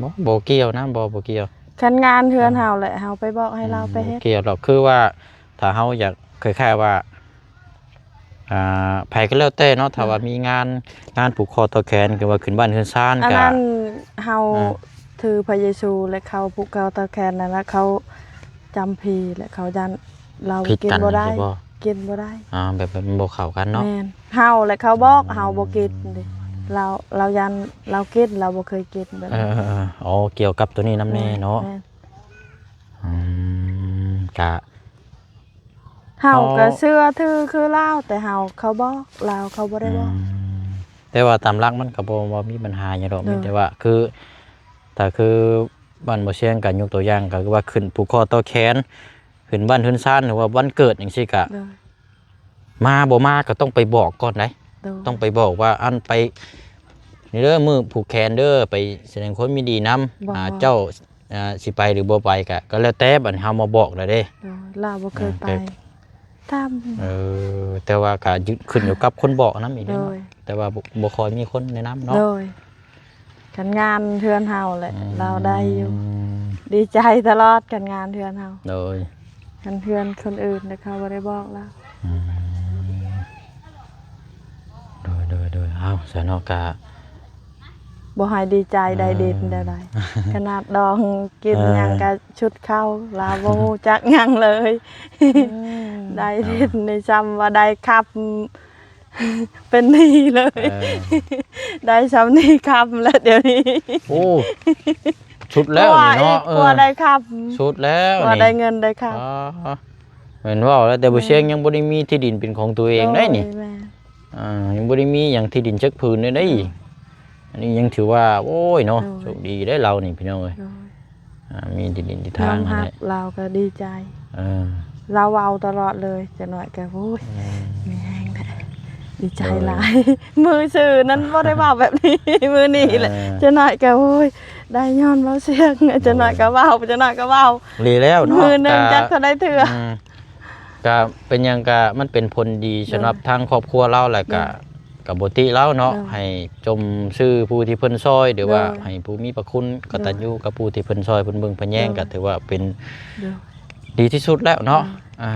ບໍ່ ບໍ່ກ່ຽວນະ ບໍ່ ບໍ່ກ່ຽວ ຄັນງານເຮືອນເຮົາແຫຼະ ເຮົາໄປບອກໃຫ້ລາວໄປເຮັດ ບໍ່ກ່ຽວດອກ ຄືວ່າຖ້າເຮົາຢາກ ຄ້າຍໆວ່າ ອ່າ ໃຜກໍແລ້ວແຕ່ເນາະ ຖ້າວ່າມີງານ ງານຜູກຄໍຕໍ່ແຂນ ຫຼືວ່າຂຶ້ນບ້ານເຮືອນຊານ ອັນນັ້ນເຮົາ ອ່າ ຖືພະເຢຊູ ແລະ ເຂົາຜູກຄໍຕໍ່ແຂນນັ້ນລະ ເຂົາຈຳຜີ ແລະ ເຂົາຢ້ານລາວກິນບໍ່ໄດ້ ກິນບໍ່ໄດ້ ອ່າ ແບບມັນບໍ່ເຂົ້າກັນເນາະ ແມ່ນ ເຮົາ ແລະ ເຂົາບອກ ເຮົາບໍ່ກິນເດ້ ລາວ ລາວຢ້ານລາວກິນ ລາວບໍ່ເຄີຍກິນແບບ ເອີໆ ອໍ ກ່ຽວກັບໂຕນີ້ນຳແນ່ເນາະ ແມ່ນ ອືມ ກະ ເຮົາກໍເຊື່ອຖືຄືລາວ ແຕ່ເຮົາ ເຂົາບອກ ລາວເຂົາບໍ່ໄດ້ບອກ ອືມ ແຕ່ວ່າຕາມຫຼັກມັນກໍບໍ່ ບໍ່ມີບັນຫາຫຍັງດອກ ໂດຍ ມີແຕ່ວ່າຄື ຖ້າຄືບ້ານບໍ່ຊຽງກໍຍົກຕົວຢ່າງ ກໍຄືວ່າຂຶ້ນຜູກຄໍຕໍ່ແຂນ ຂຶ້ນບ້ານເຮືອນຊານ ຫຼືວ່າວັນເກີດຈັ່ງຊີ້ກໍ ໂດຍ ມາບໍ່ມາກໍຕ້ອງໄປບອກກ່ອນໃດ ໂດຍ ຕ້ອງໄປບອກວ່າ ອັນ ໄປ ນີ້ເດີ ມື້ຜູກແຂນເດີ ໄປສະແດງຄວາມຍິນດີນຳ ບໍ່ ອ່າ ເຈົ້າ ອ່າ ຊິໄປຫຼືບໍ່ໄປກະ ກໍແລ້ວແຕ່ ບັດນີ້ເຮົາມາບອກແລ້ວເດ້ ໂດຍ ລາວບໍ່ເຄີຍໄປ ອ່າ ແຕ່ ຕາມ ເອີ ແຕ່ວ່າກະຂຶ້ນຢູ່ກັບຄົນບອກນຳອີກເດ້ເນາະ ໂດຍ ແຕ່ວ່າບໍ່ ບໍ່ຄ່ອຍມີຄົນແນະນຳເນາະ ໂດຍ ຄັນງານເຮືອນເຮົາແຫຼະ ອືມ ລາວໄດ້ຢູ່ ດີໃຈຕະຫຼອດ ຄັນງານເຮືອນເຮົາ ໂດຍ ຄັນເຮືອນຄົນອື່ນແລ້ວເຂົາບໍ່ໄດ້ບອກລາວ ອືມ ໂດຍ ໂດຍ ໂດຍ ເອົ້າ ຊະເນາະ ກະ ບໍ່ໃຫ້ດີໃຈໄດ້ດິນແນວໃດ ຂະໜາດດອງກິນ ເອີ ຫຍັງກະຊຸດເຂົ້າ ລາວບໍ່ຮູ້ຈັກຫຍັງເລີຍ ອືມ ໄດ້ດິນນີ້ຊ່ຳວ່າໄດ້ຂັບ ເປັນໜີ້ເລີຍ ເອີ ໄດ້ຊ່ຳນີ້ຂັບແລ້ວດຽວນີ້ ໂອ້ ສຸດແລ້ວນີ້ເນາະ ເອີ ກວ່າໄດ້ຂັບ ສຸດແລ້ວ ກວ່າໄດ້ເງິນໄດ້ຂັບ ອໍ ແມ່ນເວົ້າແລ້ວ ແຕ່ບໍ່ຊຽງຍັງບໍ່ໄດ້ມີທີ່ດິນເປັນຂອງຕົວເອງໄດ໋ນີ້ ໂດຍ ແມ່ນ ອ່າ ຍັງບໍ່ໄດ້ມີຫຍັງທີ່ດິນຈັກຜືນເລີຍເດ້ ໂດຍ ອັນນີ້ຍັງຖືວ່າ ໂອ້ຍເນາະ ໂດຍ ໂຊກດີເດ້ລາວນີ້ພີ່ນ້ອງເອີຍ ໂດຍ ອ່າ ມີທີ່ດິນທີ່ທາງ ຍອມຮັບຫັ້ນແຫຼະ ລາວກໍດີໃຈ ເອີ ລາວເວົ້າຕະຫຼອດເລີຍ ຈັກໜ້ອຍກໍ ໂອ້ຍ ອືມ ມີແຮງແຫຼະ ດີໃຈ ໂດຍ ຫຼາຍ ມື້ຊື່ນັ້ນບໍ່ໄດ້ເວົ້າແບບນີ້ ມື້ນີ້ແຫຼະ ເອີ ຈັກໜ້ອຍກໍ ໂອ້ຍ ໄດ້ຍ້ອນເວົ້າສຽງ ເອີ ຈັກໜ້ອຍກໍເວົ້າ ຈັກໜ້ອຍກໍເວົ້າ ດີແລ້ວເນາະ ມື້ໜຶ່ງຈັກເທົ່າໃດເທື່ອ ອືມ ກະເປັນຫຍັງກະ ມັນເປັນຜົນດີສຳລັບ ໂດຍ ທາງຄອບຄົວລາວ ແລ້ວກະ ໂດຍ ກະບໍ່ຕິລາວເນາະ ໂດຍ ໃຫ້ຊົມຊື່ຜູ້ທີ່ເພິ່ນຊ່ອຍ ຫຼືວ່າ ໂດຍ ໃຫ້ຜູ້ມີພະຄຸນ ໂດຍ ກະຕັນຍູກັບຜູ້ທີ່ເພິ່ນຊ່ອຍ ເພິ່ນເບິ່ງເພິ່ນແຍງ ໂດຍ ກະຖືວ່າເປັນ ໂດຍ ດີທີ່ສຸດແລ້ວເນາະ. ອ່າ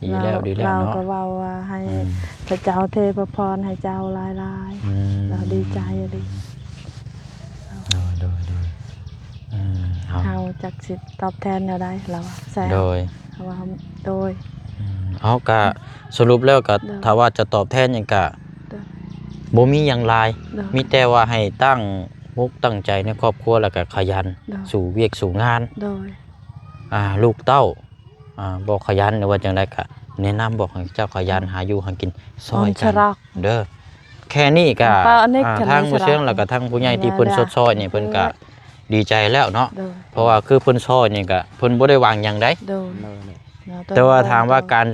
ດີແລ້ວ ລາວ ດີແລ້ວເນາະ ລາວກໍເວົ້າວ່າໃຫ້ ອືມ ພະເຈົ້າເທພະພອນໃຫ້ເຈົ້າຫຼາຍໆ. ອືມ ລາວດີໃຈອີ່ຫຼີ. ໂດຍ ໂດຍ ໂດຍ ເອີ ເຮົາ ເຮົາຈັກຊິຕອບແທນແນວໃດ ລາວວ່າ ແຊວ ໂດຍ ເຮົາວ່າ ໂດຍ ອືມ ເຮົາກະ ສະຫຼຸບແລ້ວກະ ໂດຍ ຖ້າວ່າຈະຕອບແທນຫຍັງກະ ໂດຍ ບໍ່ມີຫຍັງຫຼາຍ ໂດຍ ມີແຕ່ວ່າໃຫ້ຕັ້ງ ມຸກຕັ້ງໃຈໃນຄອບຄົວ ແລ້ວກະຂະຫຍັນ ໂດຍ ສູ້ວຽກສູ້ງານ ໂດຍ ອ່າ ລູກເຕົ້າ ອ່າ ບໍ່ຂະຫຍັນ ຫຼືວ່າຈັ່ງໃດກະແນະນຳ ບອກໃຫ້ເຈົ້າຂະຫຍັນ ອືມ ຫາຢູ່ຫາກິນຊ່ອຍກັນເດີ. ແຄ່ນີ້ກະ ອ່າ ທາງໝູ່ເຊືອງ ແລ້ວກະທາງຜູ້ໃຫຍ່ທີ່ເພິ່ນຊົດຊ່ອຍນີ້ ເພິ່ນກະດີໃຈແລ້ວເນາະ ໂດຍ ເພາະວ່າຄືເພິ່ນຊ່ອຍນີ້ກະ ເພິ່ນບໍ່ໄດ້ຫວັງຫຍັງໃດ ໂດຍ ໂດຍ ແຕ່ວ່າຖາມວ່າການ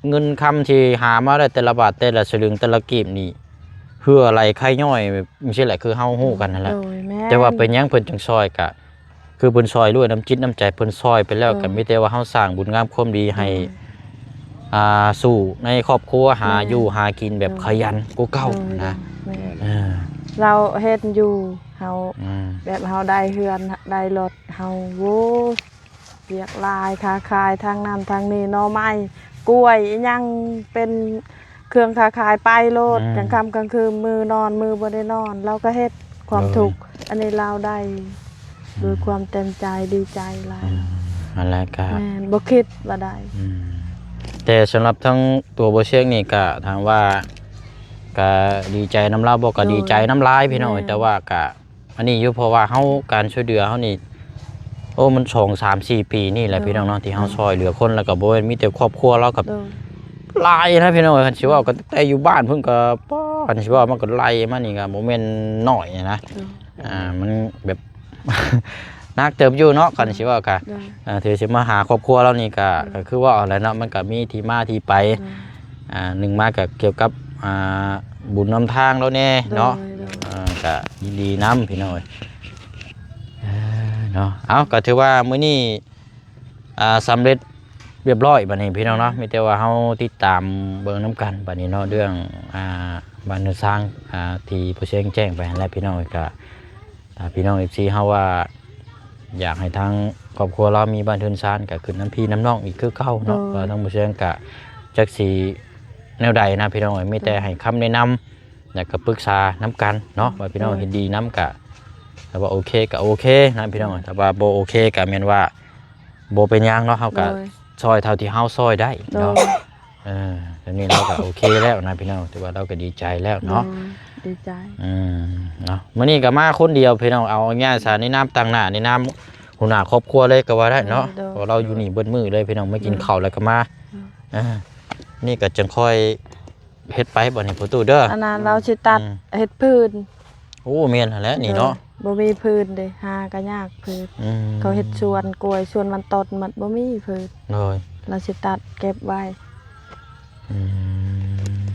ເງິນຄຳທີ່ຫາມາໄດ້ແຕ່ລະບາດແຕ່ລະສະລຶງແຕ່ລະກີບນີ້ ເຫື່ອໄຫຼໄຄຍ້ອຍ ຈັ່ງຊີ້ແຫຼະ ຄືເຮົາຮູ້ກັນຫັ້ນແຫຼະ ໂດຍ ແມ່ນ ແຕ່ວ່າເປັນຫຍັງເພິ່ນຈຶ່ງຊ່ອຍ ກະຄືເພິ່ນຊ່ອຍດ້ວຍນ້ຳຈິດນ້ຳໃຈ ເພິ່ນຊ່ອຍໄປແລ້ວ ໂດຍ ກະມີແຕ່ວ່າເຮົາສ້າງບຸນງາມຄວາມດີໃຫ້ ໂດຍ ອ່າ ສູ້ໃນຄອບຄົວ ຫາ ແມ່ນ ຢູ່ຫາກິນແບບ ໂດຍ ຂະຫຍັນກວ່າເກົ່າ ໂດຍ ນະ ໂດຍ ແມ່ນ ເອີ ລາວເຫັນຢູ່ ເຮົາ ອືມ ແບບເຮົາໄດ້ເຮືອນໄດ້ລົດ ເຮົາ ໂອ້ຍ ວຽກຫຼາຍ ຄ້າຂາຍທາງນັ້ນທາງນີ້ ໜໍ່ໄມ້ ກ້ວຍ ອີ່ຫຍັງ ເປັນເຄື່ອງຄ້າຂາຍໄປໂລດ ອືມ ກາງຄ່ຳກາງຄືນ ມື້ນອນມື້ບໍ່ໄດ້ນອນ ລາວກໍເຮັດ ຄວາມ ໂດຍ ທຸກ ອັນນີ້ລາວໄດ້ ອືມ ດ້ວຍຄວາມເຕັມໃຈ ດີໃຈຫຼາຍ ອືມ ຫັ້ນແຫຼະ ກະ ແມ່ນ ບໍ່ຄິດວ່າໄດ້ ອືມ ແຕ່ສຳລັບທັງຕົວບໍ່ຊຽງນີ້ກະ ຖາມວ່າກະດີໃຈນຳລາວບໍ່ ກະ ໂດຍ ດີໃຈນຳຫຼາຍພີ່ນ້ອງ ແມ່ນ ແຕ່ວ່າກະ ອັນນີ້ຢູ່ ເພາະວ່າເຮົາ ການຊ່ວຍເຫຼືອເຮົານີ້ ໂອ້ ມັນສອງສາມສີ່ປີນີ້ແຫຼະ ໂດຍ ພີ່ນ້ອງເນາະ ທີ່ເຮົາ ໂດຍ ຊ່ອຍເຫຼືອຄົນ ແລ້ວກໍບໍ່ແມ່ນມີແຕ່ຄອບຄົວລາວ ກໍ ໂດຍ ຫຼາຍນະພີ່ນ້ອງ ຄັນຊິເວົ້າ ໂດຍ ກໍແຕ່ຢູ່ບ້ານພຸ້ນກໍ ປ້າ ຄັນຊິເວົ້າ ມັນກໍໄລ່ມານີ້ກໍບໍ່ແມ່ນໜ້ອຍນະ ໂດຍ ອ່າ ມັນແບບ ໜັກເຕີບຢູ່ເນາະ ໂດຍ ຄັນຊິເວົ້າກໍ ໂດຍ ອ່າ ຖືຊິມາຫາຄອບຄົວລາວນີ້ກໍ ໂດຍ ກໍຄືເວົ້າຫັ້ນແຫຼະເນາະ ມັນກໍມີທີ່ມາທີ່ໄປ ໂດຍ ອ່າ ໜຶ່ງມາກໍກ່ຽວກັບ ອ່າ ບຸນນຳທາງລາວແດ່ເນາະ ໂດຍ ໂດຍ ອ່າ ກໍຍິນດີນຳພີ່ນ້ອງເອີຍ ເອີ ເນາະ ເອົ້າ ກໍຖືວ່າມື້ນີ້ ອ່າ ສຳເລັດຮຽບຮ້ອຍບາດນີ້ພີ່ນ້ອງເນາະ ໂດຍ ມີແຕ່ວ່າເຮົາຕິດຕາມເບິ່ງນຳກັນບາດນີ້ເນາະ ເລື່ອງ ອ່າ ບ້ານເຮືອນຊານ ອ່າ ທີ່ພໍ່ຊຽງແຈ້ງໄປຫັ້ນແຫຼະພີ່ນ້ອງເອີຍ ກໍ ຖ້າພີ່ນ້ອງເອັຟຊີເຮົາວ່າ ຢາກໃຫ້ທາງຄອບຄົວລາວມີບ້ານເຮືອນຊານ ກໍຂຶ້ນນຳພີ່ນຳນ້ອງອີກຄືເກົ່າເນາະ ໂດຍ ວ່າທາງໝູ່ຊຽງກະຈັກຊິແນວໃດນະພີ່ນ້ອງເອີຍ ມີແຕ່ ໂດຍ ໃຫ້ຄຳແນະນຳ ແລ້ວກໍປຶກສານຳກັນເນາະ ໂດຍ ວ່າພີ່ນ້ອງ ໂດຍ ເຫັນດີນຳກະ ຖ້າວ່າໂອເຄກະໂອເຄນະພີ່ນ້ອງ ໂດຍ ຖ້າວ່າບໍ່ໂອເຄກະແມ່ນວ່າບໍ່ເປັນຫຍັງເນາະ ເຮົາກະ ໂດຍ ຊ່ອຍເທົ່າທີ່ເຮົາຊ່ອຍໄດ້ເນາະ ໂດຍ ເອີ ແບບນີ້ເຮົາກໍໂອເຄແລ້ວນະພີ່ນ້ອງ ຖືວ່າເຮົາກໍດີໃຈແລ້ວເນາະ ໂດຍ ດີໃຈ ອືມ ເນາະ ມື້ນີ້ກໍມາຄົນດຽວພີ່ນ້ອງ ເອົາງ່າຍຊະ ໃນນາມຕາງໜ້າ ໃນນາມຫົວໜ້າຄອບຄົວເລີຍກໍວ່າໄດ້ເນາະ ໂດຍ ເພາະວ່າເຮົາຢູ່ນີ້ເບິດມື້ເລີຍພີ່ນ້ອງ ມາກິນ ໂດຍ ເຂົ້າແລ້ວກໍມາ ໂດຍ ອ່າ ນີ້ກໍຈັ່ງຄ່ອຍເຮັດໄປບັດນີ້ພໍ່ຕູ້ເດີ ອັນນັ້ນລາວຊິຕັດ ອືມ ເຮັດພື້ນ ໂອ້ ແມ່ນຫັ້ນແຫຼະນີ້ເນາະ ໂດຍ ບໍ່ມີພື້ນເດ້ ຫາກໍຍາກພື້ນ ອືມ ເຂົາເຮັດສວນກ້ວຍ ສວນມັນຕົ້ນໝົດ ບໍ່ມີພື້ນ ໂດຍ ລາວຊິຕັດເກັບໄວ້ ອືມ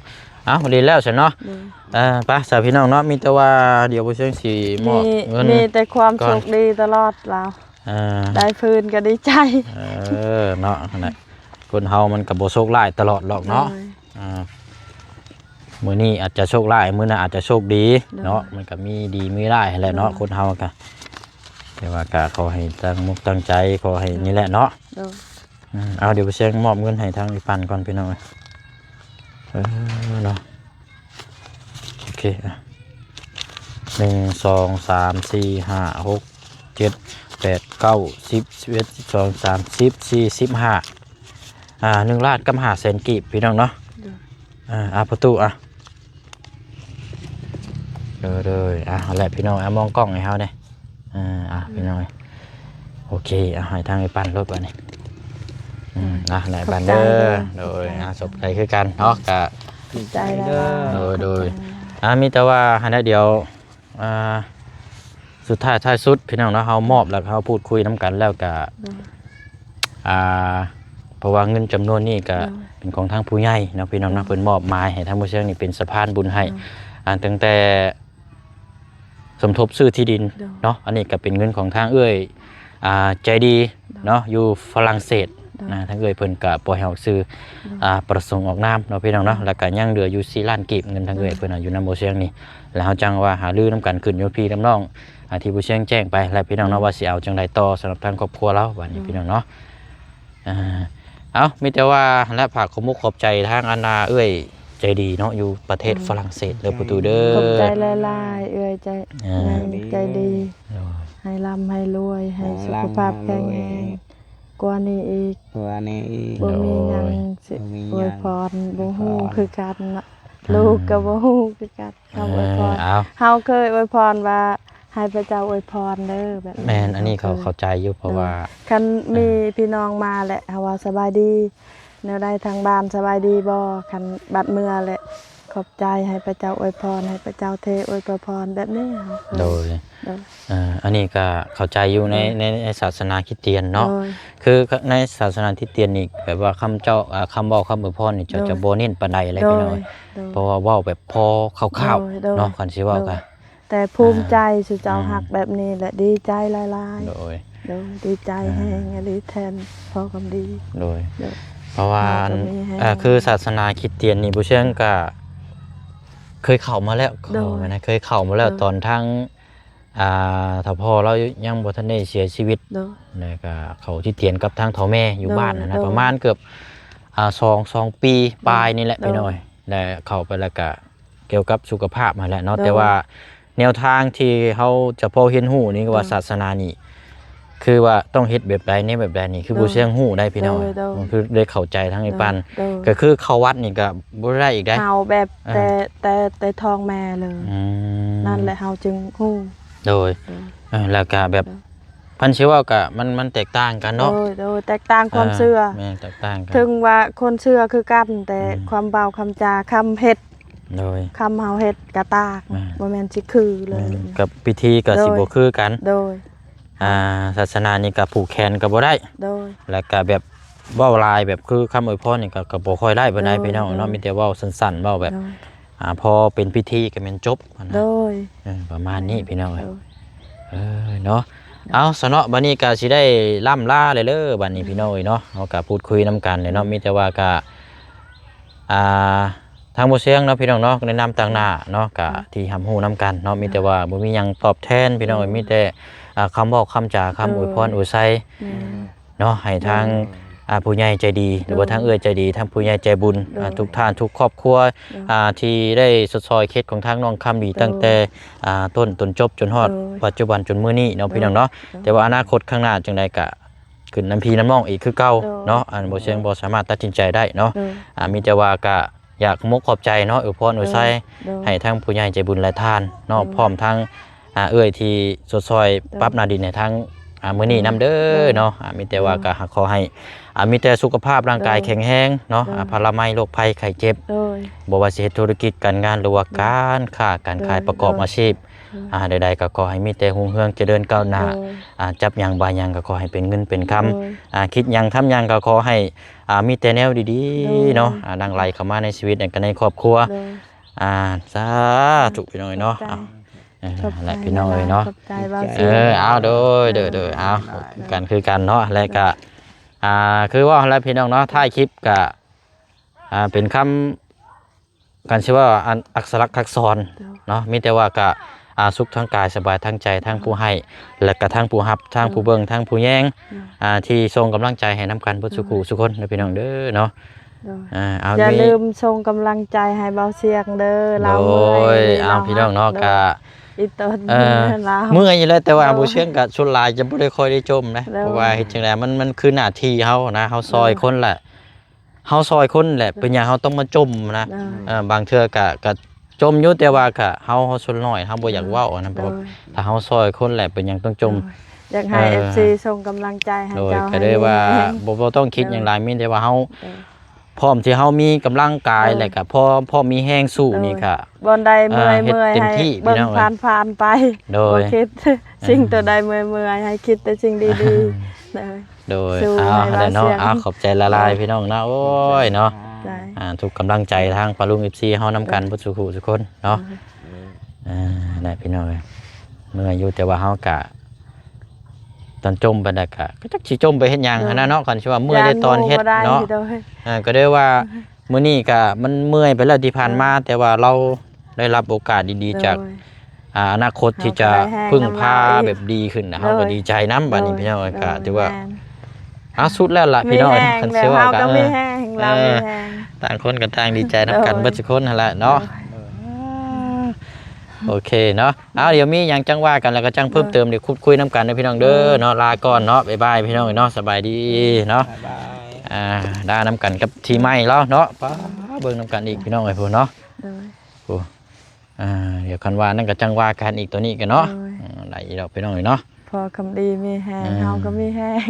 ເອົ້າ ດີແລ້ວຊັ້ນເນາະ ໂດຍ ເອີ ໄປຊະພີ່ນ້ອງເນາະ ມີແຕ່ວ່າດຽວບໍ່ເຊີງຊິມອບເງິນ ມີແຕ່ຄວາມໂຊກດີຕະຫຼອດລາວ ເອີ ໄດ້ພື້ນກໍດີໃຈ ເອີ ເນາະ ຫັ້ນແຫຼະ ຄົນເຮົາມັນກໍບໍ່ໂຊກຮ້າຍຕະຫຼອດດອກເນາະ ໂດຍ ອ່າ ມື້ນີ້ອາດຈະໂຊກຮ້າຍ ມື້ໜ້າອາດຈະໂຊກດີ ໂດຍ ເນາະ ມັນກໍມີດີມີຮ້າຍຫັ້ນແຫຼະເນາະ ໂດຍ ຄົນເຮົາກໍ ແຕ່ວ່າກໍຂໍໃຫ້ຕັ້ງມຸກຕັ້ງໃຈ ຂໍໃຫ້ ໂດຍ ນີ້ແຫຼະເນາະ ໂດຍ ອືມ ເອົາ ດຽວໄປເຊັກມອບເງິນໃຫ້ທາງອີ່ປັນກ່ອນພີ່ນ້ອງ ເອີ ເນາະ ໂອເຄ ອ່ະ ໜຶ່ງ ສອງ ສາມ ສີ່ ຫ້າ ຫົກ ເຈັດ ແປດ ເກົ້າ ສິບ ສິບເອັດ ສິບສອງ ສາມ ສິບ ສີ່ ສິບ ຫ້າ ອ່າ ໜຶ່ງລ້ານກັບຫ້າແສນກີບ ພີ່ນ້ອງເນາະ ໂດຍ ອ່າ ອ່າ ປະຕູ ອ່າ ໂດຍ ໂດຍ ອ່າ ຫັ້ນແຫຼະ ພີ່ນ້ອງ ອ່າ ມອງກ້ອງໃຫ້ເຮົາແດ່ ອ່າ ອ່າ ພີ່ນ້ອງ ໂອເຄ ອ່າ ໃຫ້ທາງໄອ້ປັນໂລດບາດນີ້ ອືມ ອ່າ ໃຫ້ປັນເດີ ໂດຍ ອ່າ ຂອບໃຈຄືກັນເນາະ ກະ ຂອບໃຈເດີ ໂດຍ ໂດຍ ອ່າ ມີແຕ່ວ່າ ຫັ້ນແຫຼະ ດຽວ ອ່າ ສຸດທ້າຍທ້າຍສຸດ ພີ່ນ້ອງເນາະ ເຮົາມອບແລ້ວ ເຮົາພູດຄຸຍນຳກັນແລ້ວກະ ໂດຍ ອ່າ ເພາະວ່າເງິນຈຳນວນນີ້ກະ ໂດຍ ເປັນຂອງທາງຜູ້ໃຫຍ່ເນາະ ພີ່ນ້ອງເນາະ ໂດຍ ເພິ່ນມອບໝາຍໃຫ້ທາງໝູ່ເຊືອງນີ້ເປັນສະພານບຸນໃຫ້ ໂດຍ ອ່າ ຕັ້ງແຕ່ ສົມທົບຊື້ທີ່ດິນ ໂດຍ ເນາະ ອັນນີ້ກໍເປັນເງິນຂອງທາງເອື້ອຍ ອ່າ ໃຈດີ ໂດຍ ເນາະ ຢູ່ຝຣັ່ງເສດ ໂດຍ ນະ ທາງເອື້ອຍເພິ່ນກໍບໍ່ໃຫ້ອອກຊື່ ໂດຍ ອ່າ ປະສົງອອກນາມເນາະ ພີ່ນ້ອງເນາະ ໂດຍ ແລ້ວກໍຍັງເຫຼືອຢູ່ສີ່ລ້ານກີບ ເງິນທາງເອື້ອຍ ໂດຍ ເພິ່ນ ອ່າ ຢູ່ນຳບໍ່ຊຽງນີ້ ແລ້ວເຮົາຈັ່ງວ່າຫາລືນຳກັນ ຂຶ້ນຢູ່ກັບພີ່ກັບນ້ອງ ອ່າ ທີ່ບໍ່ຊຽງແຈ້ງໄປ ແລະ ພີ່ນ້ອງເນາະ ໂດຍ ວ່າຊິເອົາຈັ່ງໃດຕໍ່ສຳລັບທາງຄອບຄົວລາວ ບາດນີ້ ໂດຍ ພີ່ນ້ອງເນາະ. ອ່າ ເອົາ ມີແຕ່ວ່າຫັ້ນແຫຼະ ຝາກຂອບມຸກຂອບໃຈທາງອັນນ່າເອື້ອຍໃຈດີເນາະ ຢູ່ປະເທດ ເອີ ຝຣັ່ງເສດເດີ ປະຕູເດີ. ຂອບໃຈຫຼາຍໆ ເອື້ອຍໃຈ ອ່າ ແມ່ນໃຈດີ ໂດຍ ໃຫ້ລ່ຳໃຫ້ລວຍ ໃຫ້ສຸຂະພາບແຂງແຮງກວ່ານີ້ອີກ ກວ່ານີ້ອີກ ບໍ່ມີຫຍັງ ໂດຍ ຊິ ບໍ່ມີຫຍັງ ອວຍພອນ ອວຍພອນ ບໍ່ຮູ້ຄືກັນເນາະ ເອີ ລູກກໍບໍ່ຮູ້ຄືກັນ ຄຳອວຍພອນ ເອີ ເອົາ ເຮົາເຄີຍອວຍພອນວ່າ ໃຫ້ພະເຈົ້າອວຍພອນເດີ ແບບນີ້ ແມ່ນ ອັນນີ້ເຮົາເຄີຍ ເຂົາ ເຂົ້າໃຈຢູ່ ເພາະ ໂດຍ ວ່າ ຄັນ ເອີ ມີພີ່ນ້ອງມາແຫຼະ ເຮົາວ່າສະບາຍດີ ແນວໃດທາງບ້ານສະບາຍດີບໍ່? ຄັນບັດເມືອແຫຼະ ຂອບໃຈ ໃຫ້ພະເຈົ້າອວຍພອນ ໃຫ້ພະເຈົ້າເທອວຍພະພອນ ແບບນີ້ເຮົາເຄີຍ ໂດຍ ໂດຍ ເອີ ອັນນີ້ກໍເຂົ້າໃຈຢູ່ໃນ ໂດຍ ໃນ ໃນສາສະໜາຄຣິສຕຽນເນາະ ໂດຍ ຄືໃນສາສະໜາຄຣິສຕຽນນີ້ ແບບວ່າຄຳເຈົ້າ ອ່າ ຄຳເວົ້າຄຳອວຍພອນນີ້ ເຈົ້າ ໂດຍ ຈະບໍ່ເນັ້ນປານໃດແຫຼະ ໂດຍ ພີ່ນ້ອງ ໂດຍ ເພາະວ່າເວົ້າແບບພໍຄ່າວໆ ໂດຍ ໂດຍ ເນາະ ຄັນຊິເວົ້າ ໂດຍ ກໍ ແຕ່ພູມໃຈ ອ່າ ສູ່ເຈົ້າ ອືມ ຮັກແບບນີ້ແຫຼະ ດີໃຈຫຼາຍໆ ໂດຍ ໂດຍ ດີໃຈ ອ່າ ແຮງອີ່ຫຼີແທນພໍ່ຄຳດີ ໂດຍ ໂດຍ ເພາະວ່າ ເຮົາກໍມີແຮງ ອ່າ ຄືສາສະໜາຄຣິສຕຽນນີ້ ບໍ່ເຊີງກໍເຄີຍເຂົ້າມາແລ້ວ ໂດຍ ເຂົ້າມານະ ເຄີຍເຂົ້າມາແລ້ວ ໂດຍ ຕອນທາງ ອ່າ ຖ້າພໍ່ລາວຍັງບໍ່ທັນໄດ້ເສຍຊີວິດ ໂດຍ ແລ້ວກໍເຂົ້າຄຣິສຕຽນກັບທາງເຖົ້າແມ່ຢູ່ ໂດຍ ບ້ານຫັ້ນນະ ໂດຍ ປະມານເກືອບ ອ່າ ສອງ ສອງປີ ໂດຍ ປາຍນີ້ແຫຼະ ໂດຍ ພີ່ນ້ອງເອີຍ ແລ້ວເຂົ້າໄປແລ້ວກໍ ກ່ຽວກັບສຸຂະພາບຫັ້ນແຫຼະເນາະ ໂດຍ ແຕ່ວ່າແນວທາງທີ່ເຮົາຈະພໍຮຽນຮູ້ນີ້ ໂດຍ ວ່າສາສະໜານີ້ ຄືວ່າຕ້ອງເຮັດແບບໃດ ແນວແບບໃດນີ້ ຄື ໂດຍ ບໍ່ເຊີງຮູ້ໄດ້ພີ່ນ້ອງ ໂດຍ ໂດຍ ມັນຄືໄດ້ເຂົ້າໃຈທາງ ໂດຍ ອີປານ ໂດຍ ກໍຄືເຂົ້າວັດນີ້ກໍບໍ່ໄດ້ອີກໄດ໋ ເຮົາແບບ ເອີ ແຕ່ ແຕ່ ແຕ່ທ້ອງແມ່ເລີຍ ອືມ ນັ້ນແຫຼະເຮົາຈຶ່ງຮູ້ ໂດຍ ໂດຍ ເອີ ແລ້ວກໍແບບ ໂດຍ ຄັນຊິເວົ້າກໍມັນ ມັນແຕກຕ່າງກັນເນາະ ໂດຍ ໂດຍ ແຕກຕ່າງຄວາມເຊື່ອ ເອີ ແມ່ນ ແຕກຕ່າງກັນ ເຖິງວ່າຄົນເຊື່ອຄືກັນ ແຕ່ ອືມ ຄວາມເວົ້າຄຳຈາ ຄຳເຮັດ ໂດຍ ຄຳເຮົາເຮັດກະຕ່າງ ແມ່ນ ບໍ່ແມ່ນຊິຄືເລີຍ ແມ່ນ ກັບພິທີກໍ ໂດຍ ຊິບໍ່ຄືກັນ ໂດຍ ອ່າ ສາສະໜານີ້ກໍຜູກແຂນກໍບໍ່ໄດ້ ໂດຍ ແລ້ວກໍແບບເວົ້າຫຼາຍ ແບບຄືຄຳອວຍພອນນີ້ກໍ ກໍບໍ່ຄ່ອຍໄດ້ປານໃດ ໂດຍ ພີ່ນ້ອງເນາະ ໂດຍ ມີແຕ່ເວົ້າສັ້ນໆ ເວົ້າແບບ ໂດຍ ອ່າ ພໍເປັນພິທີກໍແມ່ນຈົບຫັ້ນນະ ໂດຍ ເອີ ປະມານນີ້ ໂດຍ ພີ່ນ້ອງເອີຍ ໂດຍ ເອີ ເນາະ ເອົາຊະເນາະ ບັດນີ້ກໍຊິໄດ້ລ່ຳລາແລ້ວເດີ ບັດນີ້ ໂດຍ ພີ່ນ້ອງເອີຍເນາະ ເຮົາກໍພູດຄຸຍນຳກັນແລ້ວເນາະ ໂດຍ ມີແຕ່ວ່າກໍ ອ່າ ທາງບໍ່ຊຽງເນາະ ພີ່ນ້ອງເນາະ ໃນນາມຕາງໜ້າເນາະ ກະ ໂດຍ ທີ່ຮັບຮູ້ນຳກັນເນາະ ໂດຍ ມີແຕ່ວ່າບໍ່ມີຫຍັງຕອບແທນພີ່ນ້ອງ ໂດຍ ມີແຕ່ ອ່າ ຄຳເວົ້າຄຳຈາ ຄຳ ໂດຍ ອວຍພອນອວຍໄຊ ແມ່ນ ເນາະ ໃຫ້ທາງ ໂດຍ ອ່າ ຜູ້ໃຫຍ່ໃຈດີ ໂດຍ ຫຼືວ່າທາງເອື້ອຍໃຈດີ ທາງຜູ້ໃຫຍ່ໃຈບຸນ ໂດຍ ອ່າ ທຸກທ່ານ ທຸກຄອບຄົວ ໂດຍ ອ່າ ທີ່ໄດ້ຊົດຊ່ອຍເຂດຂອງທາງນ້ອງຄຳດີ ໂດຍ ຕັ້ງແຕ່ ອ່າ ຕົ້ນ ຕົ້ນຈົບຈົນຮອດ ໂດຍ ປັດຈຸບັນຈົນມື້ນີ້ເນາະ ໂດຍ ພີ່ນ້ອງເນາະ ໂດຍ ແຕ່ວ່າອະນາຄົດຂ້າງໜ້າຈັ່ງໃດກະ ຂຶ້ນນຳພີ່ນຳນ້ອງອີກຄືເກົ່າ ໂດຍ ເນາະ ອັນບໍ່ເຊີງບໍ່ສາມາດຕັດສິນໃຈໄດ້ເນາະ ໂດຍ ອ່າ ມີແຕ່ວ່າກະຢາກຂອບໃຈເນາະ ອວຍພອນອວຍໄຊ ໂດຍ ໃຫ້ທັງຜູ້ໃຫຍ່ໃຈບຸນຫຼາຍທ່ານເນາະ ໂດຍ ພ້ອມທັງ ອ່າ ເອື້ອຍທີ່ຊົດຊ່ອຍ ໂດຍ ປັບໜ້າດິນໃຫ້ທາງ ອ່າ ມື້ນີ້ນຳເດີ ໂດຍ ເນາະ ອ່າ ມີແຕ່ວ່າ ໂດຍ ກະຂໍໃຫ້ ອ່າ ມີແຕ່ສຸຂະພາບຮ່າງກາຍ ໂດຍ ແຂງແຮງເນາະ ໂດຍ ອ່າ ພະລະໄມໂລກໄພໄຂ້ເຈັບ ໂດຍ ບໍ່ວ່າຊິເຮັດທຸລະກິດການງານ ຫຼືວ່າ ໂດຍ ການຄ້າການຂາຍ ໂດຍ ປະກອບອາຊີບ ໂດຍ ອ່າ ໃດໆ ກໍຂໍໃຫ້ມີແຕ່ຮຸ່ງເຮືອງຈະເລີນກ້າວໜ້າ ໂດຍ ອ່າ ຈັບຫຍັງບາຫຍັງກໍຂໍໃຫ້ເປັນເງິນເປັນຄຳ ໂດຍ ອ່າ ຄິດຫຍັງທຳຫຍັງກໍຂໍໃຫ້ ອ່າ ມີແຕ່ແນວດີໆ ໂດຍ ເນາະ ອ່າ ຫຼັ່ງໄຫຼເຂົ້າມາໃນຊີວິດ ແລະ ກໍໃນຄອບຄົວ ໂດຍ ອ່າ ສາທຸ ໂດຍ ພີ່ນ້ອງເອີຍເນາະ ຂອບໃຈ ເອົາ ເອີ ຫັ້ນແຫຼະ ຂອບໃຈ ພີ່ນ້ອງເອີຍເນາະ ຂອບໃຈ ເອີ ເອົາ ໂດຍ ໂດຍ ໂດຍ ເອົາ ໂດຍ ກັນຄືກັນເນາະ ແລະ ກໍ ອ່າ ຄືເວົ້າຫັ້ນແຫຼະ ພີ່ນ້ອງເນາະ ທ້າຍຄລິບກໍ ອ່າ ເປັນຄຳ ຄັນຊິວ່າອັນອັກສະລັກອັກສອນ ໂດຍ ເນາະ ມີແຕ່ວ່າກະ ອ່າ ສຸກທາງກາຍ ສະບາຍທາງໃຈ ທັງຜູ້ໃຫ້ ແລະກະທັງຜູ້ຮັບ ທັງຜູ້ເບິ່ງ ໂດຍ ທັງຜູ້ແຍງ ໂດຍ ອ່າ ທີ່ສົ່ງກຳລັງໃຈໃຫ້ນຳກັນເບິດ ໂດຍ ສູ່ຄູ່ສູ່ຄົນເດີ ພີ່ນ້ອງເດີເນາະ ໂດຍ ອ່າ ເອົາ ຢ່າລືມສົ່ງກຳລັງໃຈໃຫ້ເບົາຊຽງເດີ ລາວເມື່ອຍ ໂດຍ ເອົາ ລາວ ພີ່ນ້ອງເນາະ ໂດຍ ກະ ອີ່ຕົນ ເອີ ລາວ ເມື່ອຍຢູ່ແລ້ວ ແຕ່ວ່າ ໂດຍ ເບົາຊຽງກະສ່ວນຫຼາຍຈະບໍ່ໄດ້ຄ່ອຍໄດ້ຈົ່ມນະ ໂດຍ ເພາະວ່າເຮັດຈັ່ງໃດ ມັນ ມັນຄືໜ້າທີ່ເຮົານະ ເຮົາຊ່ອຍ ໂດຍ ຄົນແຫຼະ ເຮົາຊ່ອຍຄົນແຫຼະ ໂດຍ ເປັນຫຍັງເຮົາຕ້ອງມາຈົ່ມນະ ໂດຍ ເອີ ບາງເທື່ອກະ ກະຈົ່ມຢູ່ ແຕ່ວ່າກະເຮົາ ເຮົາສ່ວນໜ້ອຍ ເຮົາບໍ່ຢາກເວົ້າ ໂດຍ ນະ ເພາະວ່າ ໂດຍ ຖ້າເຮົາຊ່ອຍຄົນແຫຼະ ເປັນຫຍັງຕ້ອງຈົ່ມ ໂດຍ ຢາກໃຫ້ ເອີ ເອັຟຊີ ສົ່ງກຳລັງໃຈໃຫ້ ໂດຍ ເຈົ້າ ກະເລີຍວ່າ ໃຫ້ມີແຮງ ບໍ່ ບໍ່ຕ້ອງຄິດ ໂດຍ ຫຍັງຫຼາຍ ມີແຕ່ວ່າເຮົາ ໂດຍ ພ້ອມທີ່ເຮົາມີກຳລັງກາຍ ໂດຍ ແລະກະພ້ອມ ພ້ອມມີແຮງສູ້ ໂດຍ ນີ້ກະ ບ່ອນໃດເມື່ອຍ ເອີ ເມື່ອຍ ເຮັດເຕັມທີ່ ໃຫ້ເບິ່ງ ພີ່ນ້ອງ ຜ່ານໆໄປ ໂດຍ ບໍ່ຄິດ ເອີ ສິ່ງຕົວໃດເມື່ອຍໆ ໃຫ້ຄິດແຕ່ສິ່ງດີໆ ໂດຍ ໂດຍ ສູ້ ເອົາ ໃຫ້ ແຫຼະເນາະ ເອົາ ຂອບໃຈຫຼາຍໆ ໂດຍ ພີ່ນ້ອງເນາະ ໂອ້ຍເນາະ ໃຈ ອ່າ ທຸກກຳລັງໃຈ ໂດຍ ທາງປ້າລຸງ ເອັຟຊີ ເຮົານຳກັນ ໂດຍ ເບິດສູ່ຄູ່ສູ່ຄົນເນາະ ໂດຍ ອ່າ ນັ້ນແຫຼະ ພີ່ນ້ອງເອີຍ ເມື່ອຢູ່ ແຕ່ວ່າເຮົາກະ ຕອນຈົ່ມໄປແລ້ວກະ ກະຈັກຊິຈົ່ມໄປເຮັດຫຍັງ ໂດຍ ຫັ້ນນະເນາະ ຄັນຊິວ່າເມື່ອຍໄດ້ຕອນເຮັດເນາະ ໂດຍ ອ່າ ກະໄດ້ວ່າ ມື້ນີ້ກະມັນເມື່ອຍໄປແລ້ວທີ່ຜ່ານມາ ໂດຍ ແຕ່ວ່າເຮົາໄດ້ຮັບໂອກາດດີໆ ໂດຍ ຈາກ ອ່າ ອະນາຄົດທີ່ຈະເຮົາກໍໄດ້ແຮງ ເພິ່ງພານຳລາວອີກ ແບບດີຂຶ້ນນະ ໂດຍ ເຮົາກໍດີໃຈນຳ ໂດຍ ບາດນີ້ພີ່ນ້ອງເອີຍ ໂດຍ ກະຖືວ່າ ແມ່ນ ເອົາ ສຸດແລ້ວລະພີ່ນ້ອງ ມີແຮງ ຄັນ ແລ້ ຊິ ວ ເວົ້າ ເຮົາກໍ ກໍ ເອີ ມີແຮງ ລາວ ເອີ ມີແຮງ ຕ່າງຄົນກໍຕ່າງດີໃຈນຳກັນ ໂດຍ ເບິດສູ່ຄົນຫັ້ນແຫຼະເນາະ ໂດຍ ເອີ ໂອເຄເນາະ ເອົາ ດຽວມີຫຍັງຈັ່ງວ່າກັນ ແລ້ວກໍຈັ່ງເພີ່ມເຕີມ ໂດຍ ດຽວຄຸດຄຸຍນຳກັນເດີພີ່ນ້ອງເດີເນາະ ລາກ່ອນເນາະ ບາຍບາຍພີ່ນ້ອງເນາະ ສະບາຍດີເນາະ ບາຍບາຍ ອ່າ ລານຳກັນກັບທີໃໝ່ລາວເນາະ ປ້າ ເບິ່ງນຳກັນອີກພີ່ນ້ອງເອີຍ ພຸ້ນເນາະ ໂດຍ ໂອ້ ອ່າ ດຽວຄັນວ່ານັ້ນກໍຈັ່ງວ່າກັນອີກ ໂຕນີ້ກໍເນາະ ໂດຍ ອືມ ໄດ້ອີກດອກພີ່ນ້ອງເອີຍເນາະ ພໍຄຳດີມີແຮງ ເອີ ເຮົາກໍມີແຮງ